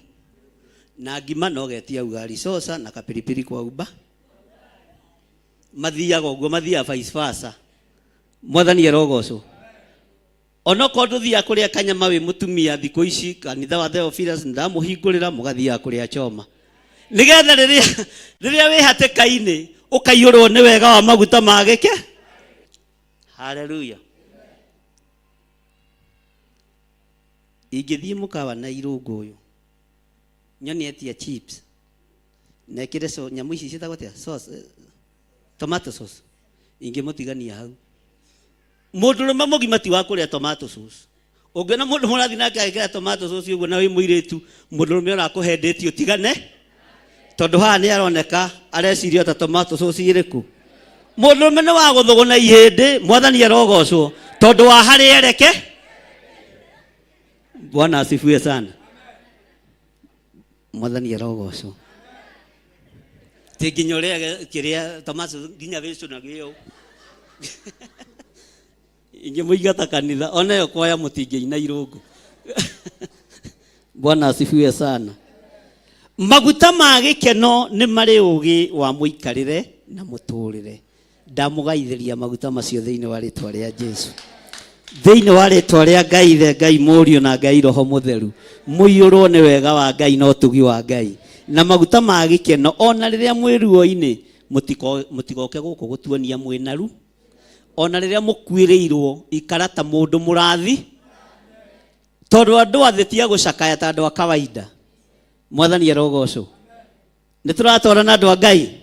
B: na ngima no getia ugali sosa na kapiripiri kwa uba. Mathiaga ũguo, mathiaga vice versa. Mwathani arogocwo. Onokorwo ndũthiaga kũrĩa kanyama wĩ mũtumia thikũ ici, kanitha wa Theophilus ndamũhingũrĩra, mũgathiaga kũrĩa choma. Nĩgetha rĩrĩa wĩ hatĩka-inĩ ũkaiyũrwo nĩ wega wa maguta ma gĩke. Haleluya. Ingĩthiĩ mũkawa na irũngũ ũyũ nyone etia chips na ĩkĩre so, nyamũ ici ciĩtagwo atĩa? Sauce, tomato sauce, ingĩmũtigania hau. Mũndũrũme mũgima ti wa kũrĩa tomato sauce. Ũngĩona mũndũ mũrathiĩ nake agĩkĩra tomato sauce ũguo na wĩ mũirĩtu, mũndũrũme ũrakũhendĩtie ũtigane, tondũ haha nĩ aroneka areciria ta tomato sauce ĩrĩkũ. Mũndũrũme nĩ wa gũthũgũna ihĩndĩ, mwathani arogocwo, tondũ wa harĩa ereke. Bwana asifiwe sana. Mwathani arogocwo. Ti nginya ũrĩage kĩrĩa tomato nginya wĩcũnage ũũ. Ingĩmũingata kanitha, ona ĩyo kwaya mũtingĩina irũngũ. Bwana asifiwe sana. Maguta ma gĩkeno nĩ marĩ ũgĩ wa mũikarĩre na mũtũrĩre. Ndamũgaithĩria maguta macio thĩinĩ wa rĩtwa rĩa Jesu. Thĩinĩ wa rĩtwa rĩa Ngai Ithe, Ngai Mũriũ na Ngai Roho Mũtheru. Mũiyũrwo nĩ wega wa Ngai na ũtugi wa Ngai. Na maguta ma gĩkeno ona rĩrĩa mwĩ ruo-inĩ, mũtigoke gũkũ gũtuonia mwĩ naru. Ona rĩrĩa mũkuĩrĩirwo, ikara ta mũndũ mũrathi. Tondũ andũ a thĩ ti a gũcakaya ta andũ a kawaida. Mwathani arogocwo. Nĩ tũratwarana andũ a Ngai.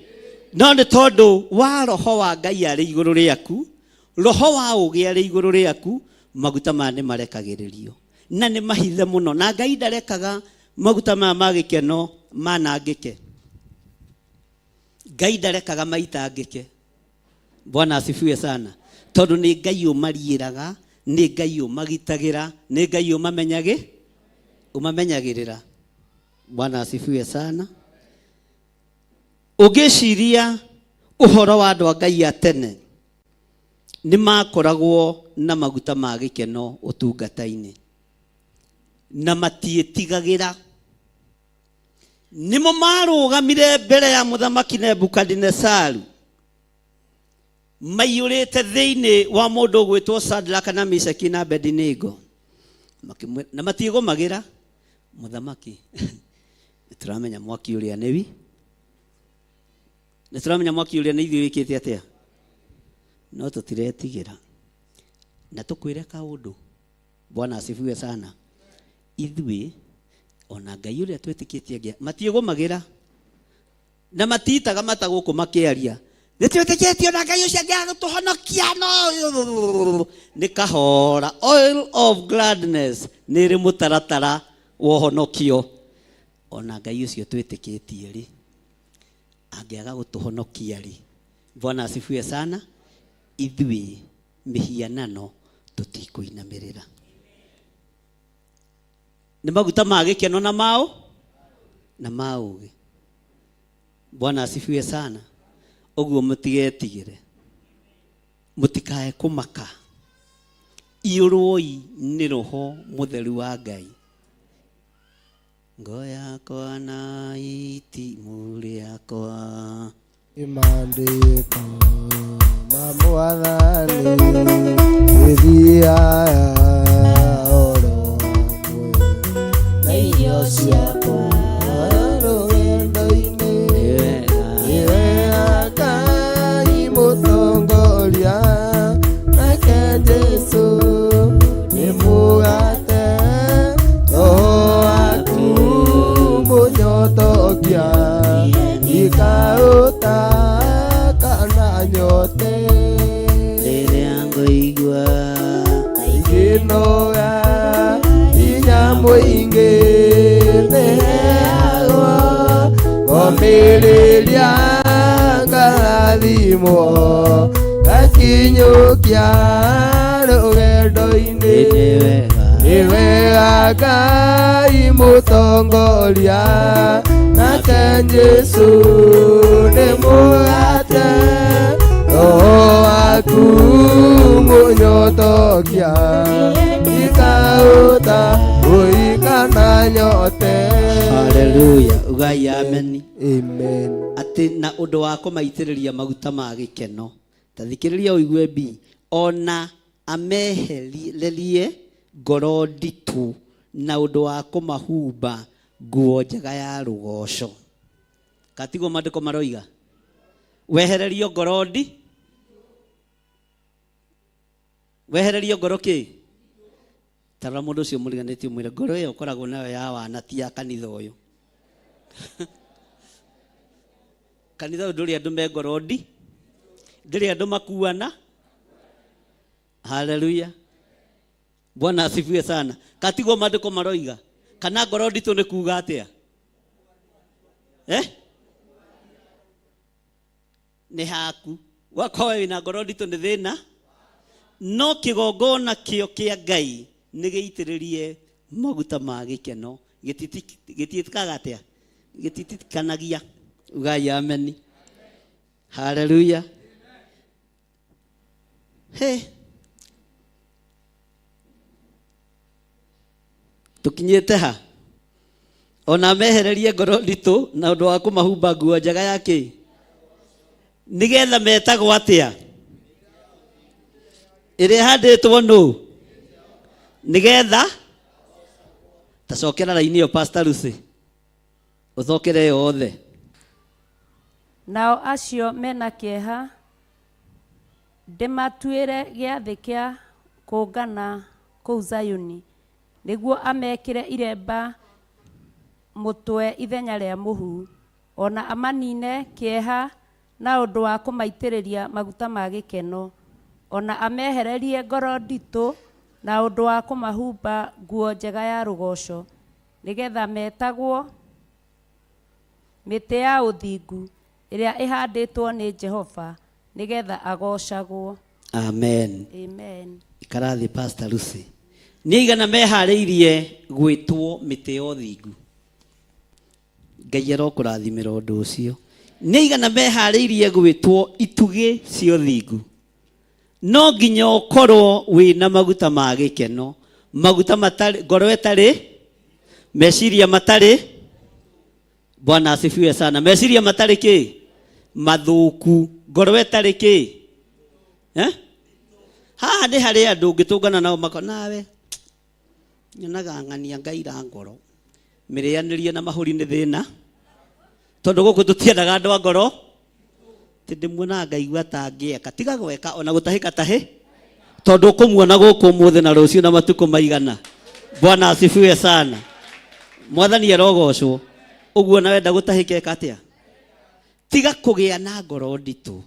B: No nĩ tondũ wa roho wa Ngai arĩ igũrũ rĩaku, roho wa ũũgĩ arĩ igũrũ rĩaku, maguta maya nĩ marekagĩrĩrio. Na nĩ mahithe mũno. Na Ngai ndarekaga maguta maya ma gĩkeno manangĩke. Ngai ndarekaga maitangĩke. Bwana asifiwe sana. Tondũ nĩ Ngai ũmariĩraga, nĩ Ngai ũmagitagĩra, nĩ Ngai ũmamenyagĩrĩra. Bwana asifiwe sana. Ũngĩciria ũhoro wa andũ a Ngai a tene, nĩ makoragwo na maguta ma gĩkeno ũtungata-inĩ. Na matiĩtigagĩra. Nĩmo marũgamire mbere ya mũthamaki Nebukadinesaru, maiyũrĩte thĩinĩ wa mũndũ ũgwĩtwo Shadraka na Meshaki na Abednego. Makĩmwĩra, na matiĩgũmagĩra mũthamaki. Nĩ tũramenya mwaki ũrĩa nĩ wi nĩ tũramenya mwaki ũrĩa nĩ ithuĩ wĩkĩte atĩa, no tũtiretigĩra. Na tũkwĩre kaũndũ, Bwana asifiwe sana, ithuĩ ona Ngai ũrĩa twĩtĩkĩtie angĩ matiĩgũmagĩra na matiitaga mata gũkũ makĩaria nĩ twĩtĩkĩtie ona Ngai ũcio angĩaga gũtũhonokia, no nĩ kahora. Oil of gladness nĩ ĩrĩ mũtaratara wa ũhonokio. Ona Ngai ũcio twĩtĩkĩtie rĩ, angĩaga gũtũhonokia rĩ, Bwana asifiwe sana, ithuĩ mĩhianano tũtikũinamĩrĩra. Nĩ maguta ma gĩkeno na mao na ma ũũgĩ. Bwana asifiwe sana. Ũguo mũtigetigĩre, mũtikae kũmaka, iyũrwoi nĩ Roho Mũtheru wa Ngai. Ngo yakwa na itimũ rĩakwa,
C: Imandĩko ma Mwathani ĩthiaga oro hamwe na irio ciakwa rũgendo-inĩ.
B: Nĩ wega.
C: Nĩ wega Ngai mũtongoria, nake Jesũ nĩ mũgate, roho waku mũnyotokia, ikaũta kana nyote.
B: Rĩrĩa ngũigua
C: Ingĩnoga hinya mũingĩ nĩheagwo, ngomĩrĩria ngarathimwo, ngakinyũkia rũgendo-inĩ.
B: Nĩ wega.
C: Nĩ wega Ngai mũtongoria, nake Jesũ nĩ mũgate, roho waku mũnyotokia, ikaũta ũikana nyote.
B: Haleluya, ugai ameni.
C: Amen.
B: Atĩ na ũndũ wa kũmaitĩrĩria maguta ma gĩkeno, ta thikĩrĩria ũigue bi, ona amehererie ngoro nditũ na ũndũ wa kũmahumba nguo njega ya rũgoco. Katiguo maandĩko maroiga, wehererio ngoro ndi wehererio ngoro kĩ tarora mũndũ ũcio mũriganĩtie mwĩre ngoro ĩyo ũkoragwo nayo ya wana ti ya kanitha ũyũ. Kanitha ũyũ ndũrĩ andũ me ngoro ndi, ndĩrĩ andũ makuana. Haleluya, Bwana asifiwe sana. Katiguo maandĩko maroiga, kana ngoro nditũ nĩ kuga atĩa? Eh? Nĩ haku wakorwo wĩna ngoro nditũ nĩ thĩna, no kĩgongona kĩo kĩa Ngai nĩ gĩitĩrĩrie maguta ma gĩkeno, gĩtiĩkaga atĩa? Gĩtitikanagia. Ugai ameni. Haleluya. He, tũkinyĩte ha? Ona mehererie ngoro nditũ na ũndũ wa kũmahumba nguo njega ya kĩ, nĩgetha metagwo atĩa? Ĩrĩa ĩhandĩtwo nũ? Nĩgetha tacokera raini ĩyo, Pastor Lucy, ũcokere yothe.
D: Nao acio mena kĩeha ndĩmatuĩre gĩathĩ kĩa kũngana kũu Zayuni, nĩguo amekĩre iremba mũtwe ithenya rĩa mũhu, ona amanine kĩeha na ũndũ wa kũmaitĩrĩria maguta ma gĩkeno, ona amehererie ngoro nditũ na ũndũ wa kũmahumba nguo njega ya rũgoco, nĩgetha metagwo mĩtĩ ya ũthingu ĩrĩa ĩhandĩtwo nĩ Jehova, nĩgetha agocagwo.
B: Amen.
D: Amen.
B: Ikara thĩ, Pastor Lucy. Nĩ aigana meharĩirie gwĩtwo mĩtĩ ya ũthingu? Ngai arokũrathimĩra ũndũ ũcio. Nĩ aigana meharĩirie gwĩtwo itugĩ cia ũthingu? No nginya ũkorwo wĩna maguta ma gĩkeno, maguta matarĩ ngoro ĩtarĩ meciria matarĩ, Bwana asifiwe sana, meciria matarĩ kĩ mathũku, ngoro ĩtarĩ kĩ, eh? Haha nĩ harĩ andũ ũngĩtũngana nao mako nawe nyonaga ng'ania ngaira ngoro. Mĩrĩanĩrie na mahũri nĩ thĩna. Tondũ gũkũ tũtiendaga andũ a ngoro. Tĩ ndĩmuonaga ngaigua ta ngĩeka. Tiga gweka ona gũtahĩka tahĩ. Tondũ ũkũmuona gũkũ ũmũthĩ na rũciũ na matukũ maigana. Bwana asifiwe sana. Mwathani arogocwo. Ũguo na wenda gũtahĩka ĩka atĩa? Tiga kũgĩa na ngoro nditũ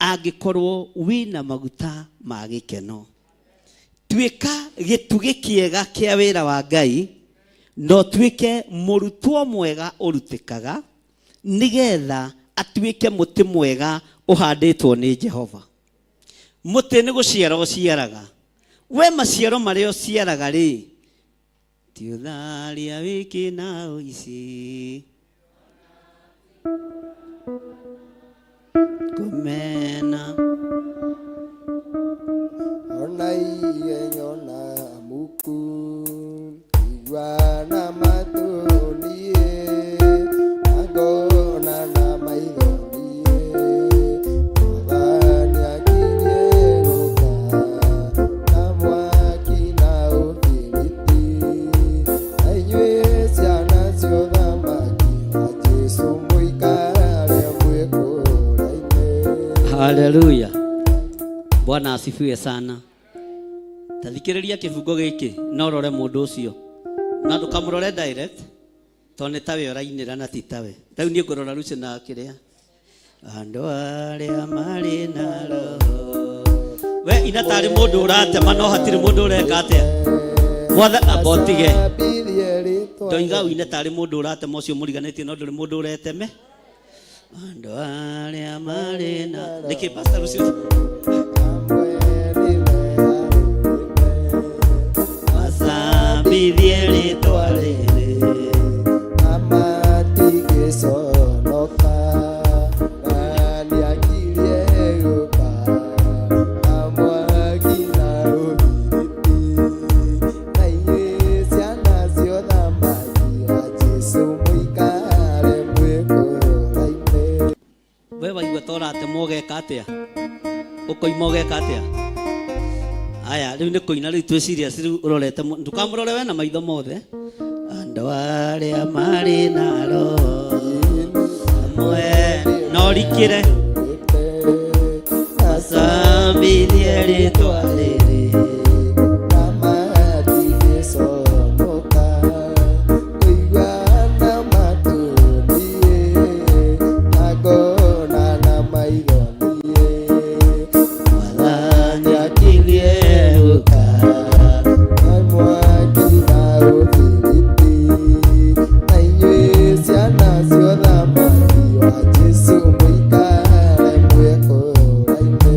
B: angĩkorwo wĩna maguta ma gĩkeno. Tuĩka gĩtugĩ kĩega kĩa wĩra wa Ngai na ũtuĩke mũrutwo mwega ũrutĩkaga nĩgetha atuĩke mũtĩ mwega ũhandĩtwo nĩ Jehova. Mũtĩ nĩ gũciara ũciaraga. We maciaro marĩa ũciaraga rĩ, ti ũtharia wĩkĩ na ũici. Kũmena.
C: Ona igenyo na muku igua na matũ niĩ na ngona na maitho niĩ Mwathani akirie gũka na mwaki na ũbiriti na inyuĩ ciana cia ũthamaki wa Jesũ mũikare mwĩkũraine.
B: Haleluya. Bwana asifiwe sana. Tathikĩrĩria kĩbungo gĩkĩ na ũrore mũndũ ũcio. Na ndũkamũrore direct tondũ nĩ tawe ũrainĩra na ti tawe. Rĩu niĩ ngũrora Lucy na kĩrĩa. Andũ arĩa marĩ na roho. We ina tarĩ mũndũ ũratema no hatirĩ mũndũ ũreka atĩa. Mwatha amba ũtige. Ndoiga ũine tarĩ mũndũ ũratema ũcio mũriganĩtie no ndũrĩ mũndũ ũreteme. Andũ arĩa marĩ na nĩkĩ Pastor Lucy macambithie rĩtwa rĩrĩ.
C: Amatigĩconoka na nĩakirie gũka na mwaki na ũbiriti na inyuĩ ciana cia ũthamaki wa Jesũ mũikare mwĩkũraine.
B: We waigua ta ũratema ũgeka atĩa? Ũkoima ũgeka atĩa? Aya, rĩu nĩ kũina rĩu twĩ serious rĩu ũrorete ndũkamũrore we na maitho mothe. Andũ arĩa marĩ na roho amwe no rikĩre macambithie rĩtwa rĩrĩ.
C: Amatigĩconoka kũigua na matũ niĩ na ngona na maitho niĩ
B: Mwathani akirie gũka
C: na mwaki na ũbiriti na inyuĩ ciana cia ũthamaki wa Jesũ mũikare mwĩkũraine.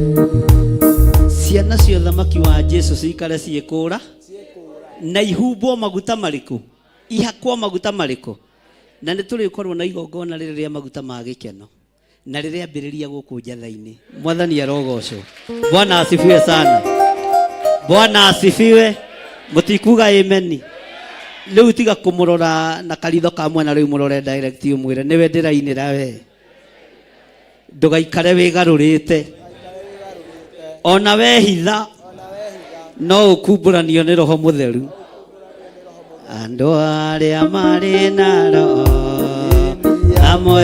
B: Ciana cia ũthamaki wa Jesũ cikare ciĩkũra na ihumbwo maguta marĩkũ ihakwo maguta marĩkũ na nĩ tũrĩkorwo na igongona rĩrĩ rĩa maguta ma gĩkeno na rĩrĩambĩrĩria gũkũ njatha-inĩ. Mwathani arogocwo. Bwana asifiwe sana. Bwana asifiwe. Mũtikuga ameni. Rĩu tiga kũmũrora na karitho ka mwena rĩu mũrore direct ũmwĩre nĩwe ndĩrainĩra we. Ndũgaikare wĩgarũrĩte. Ona wehitha no ũkumbũranio nĩ Roho Mũtheru. Andũ arĩa marĩ na roho amwe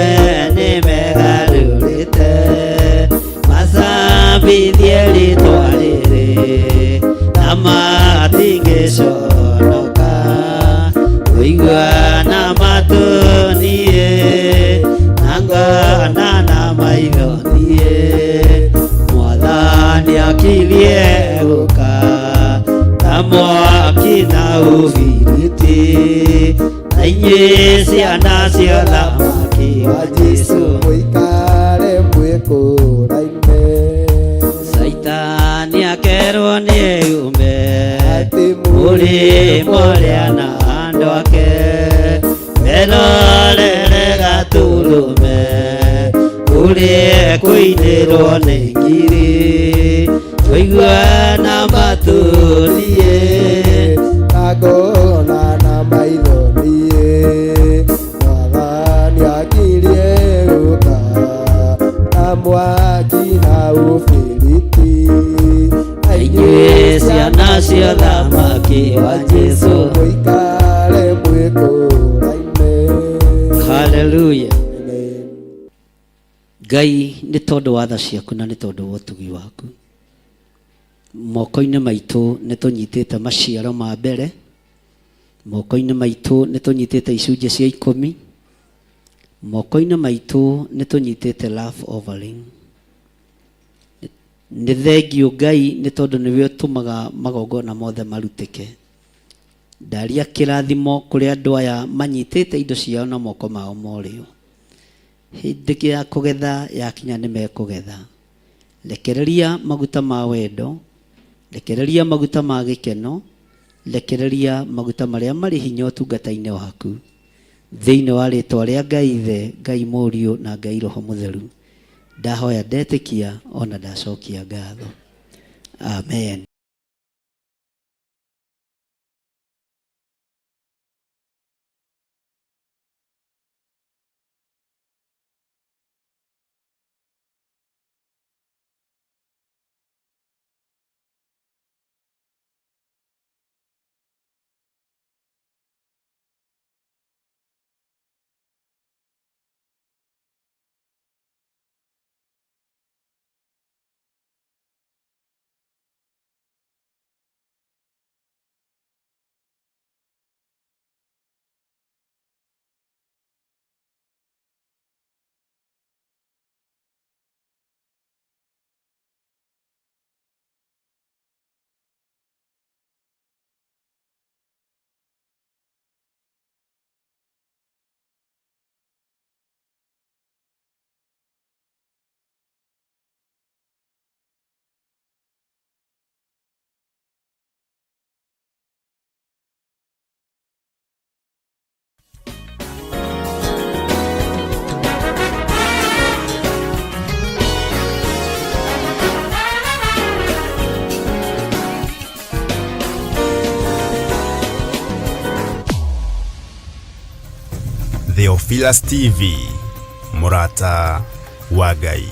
B: nĩ megarũrĩte macambithie rĩtwa rĩrĩ na matingĩconoka kũigua na matũ niĩ na ngona na maitho niĩ Mwathani akirie gũka na mwaki na ũbiriti na inyuĩ ciana cia ũthamaki wa Jesũ
C: mũikare mwĩkũraine.
B: Caitani akerwo nĩ eyume
C: Atĩ
B: mũrĩmo ũrĩa na andũ ake merorere gatũrũme ũrĩa kũinĩrwo nĩ ngiri kũigua na matũ niĩ
C: na ngona na maitho niĩ Mwathani akirie gũka na mwaki na ũbiriti na
B: inyuĩ ciana cia ũthamaki wa Jesũ
C: mũikare mwĩkũraine.
B: Hallelujah.
C: Amen.
B: Ngai nĩ tondũ wa tha ciaku na nĩ tondũ wa ũtugi waku, moko-inĩ maitũ nĩ tũnyitĩte maciaro ma mbere, moko-inĩ maitũ nĩ tũnyitĩte icunjĩ cia ikũmi, moko-inĩ maitũ nĩ tũnyitĩte love offering. Nĩ thengiũ Ngai nĩ tondũ nĩwe ũtũmaga magongona mothe marutĩke. Ndaria kĩrathimo kũrĩ andũ aya manyitĩte indo ciao na moko mao ma ũrĩo. Hĩndĩ ya kũgetha yakinya nĩ mekũgetha. Rekereria maguta ma wendo, rekereria maguta ma gĩkeno, rekereria maguta marĩa marĩ hinya ũtungata-inĩ waku. Thĩinĩ wa rĩtwa rĩa Ngai Ithe, Ngai Mũriũ na Ngai Roho Mũtheru, ndahoya ndetĩkia ona ndacokia ngatho. Amen.
A: Theophilus TV, Murata wa Ngai.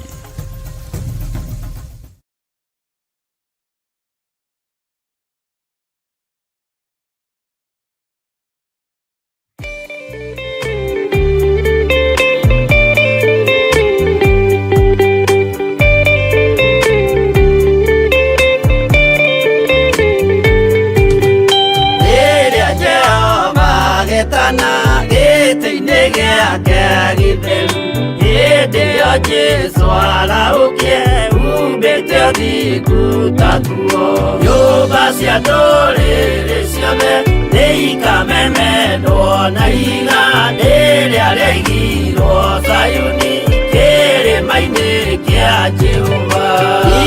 E: Rĩrĩa Jehova agetana gĩtĩ-inĩ gĩake gĩtheru, hĩndĩ ĩyo Jesũ arahũkie umbĩte ũthingu ta nguo. Nyũmba cia ndũrĩrĩ ciothe nĩikamemendwo na ihiga rĩrĩa rĩaigirwo Zayuni kĩrĩma-inĩ kĩa Jehova.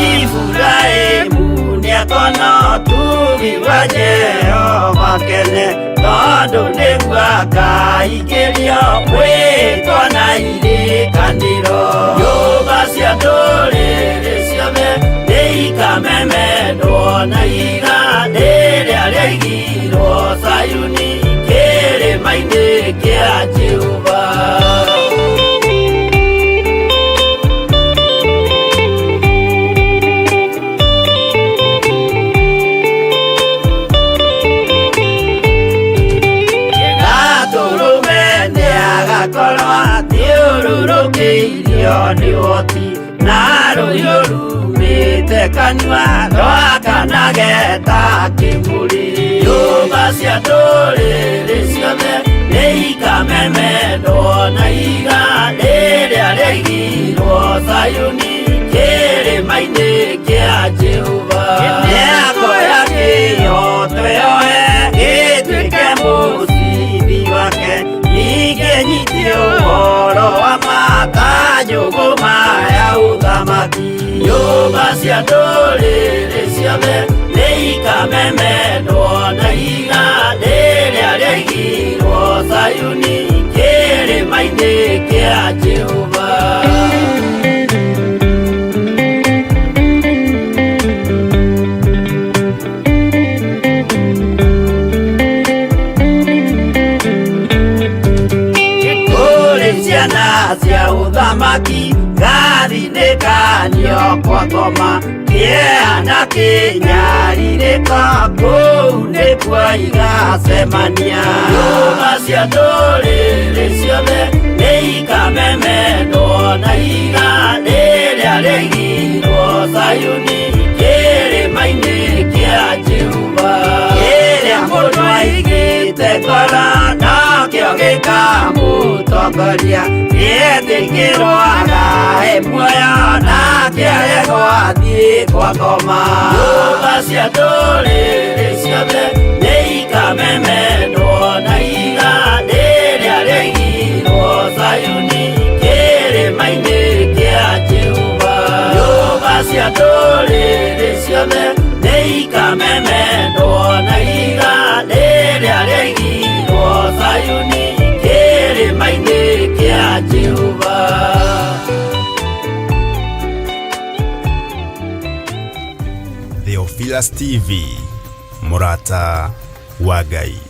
E: Iburahĩmu nĩakona ũtugi wa Jehova kene, tondũ nĩguo akaingĩrio mwĩtwa na irĩkanĩro. Nyũmba cia ndũrĩrĩ ciothe nĩikamemendwo na ihiga rĩrĩa rĩaigirwo Zayuni kĩrĩma-inĩ kĩa Jehova. Gatũrũme nĩagakorwo athiũrũrũkĩirio nĩ ũhoti, na rũhiũ rumĩte kanua rwakanage ta kĩmũrĩ. Nyũmba cia ndũrĩrĩ ciothe nĩikamemendwo na ihiga rĩrĩa rĩaigirwo Zayuni kĩrĩma-inĩ kĩa Jehova. Nĩakoya kĩhooto yoe gĩtuĩke mũcibi wake, ningĩ nyite ũhoro wa ma ta njũgũma ya ũthamaki. Nyũmba cia ndũrĩrĩ ciothe nĩikamemendwo na ihiga rĩrĩa rĩaigirwo Zayuni kĩrĩma-inĩ kĩa Jehova. Kũrĩ ciana cia ũthamaki gathinĩkanio kwa ngoma, kĩeha na kĩnyarirĩko kũu nĩkuo igacemania. Nyũmba cia ndũrĩrĩ ciothe nĩikamemendwo ikamemendwo na ihiga rĩrĩa rĩigirwo Zayuni kĩrĩma-inĩ kĩa Jehova kĩrĩa mũndũ aigĩte ngoro nakĩo gĩkamũtongoria gĩetĩkĩrwo agae muoyo nake aregwo athiĩ kwa ngoma nyũmba cia ndũrĩrĩ ciothe nĩ ikamemendwo na ihiga rĩrĩa rĩigirwo Zayuni kĩrĩma-inĩ kĩa Jehova nyũmba cia ndũrĩrĩ ciothe nĩ ikamemendwo na ihiga rĩrĩa rĩigirwo Zayuni kĩrĩma-inĩ kĩa Jehova.
A: Theophilus TV, Murata wa Ngai.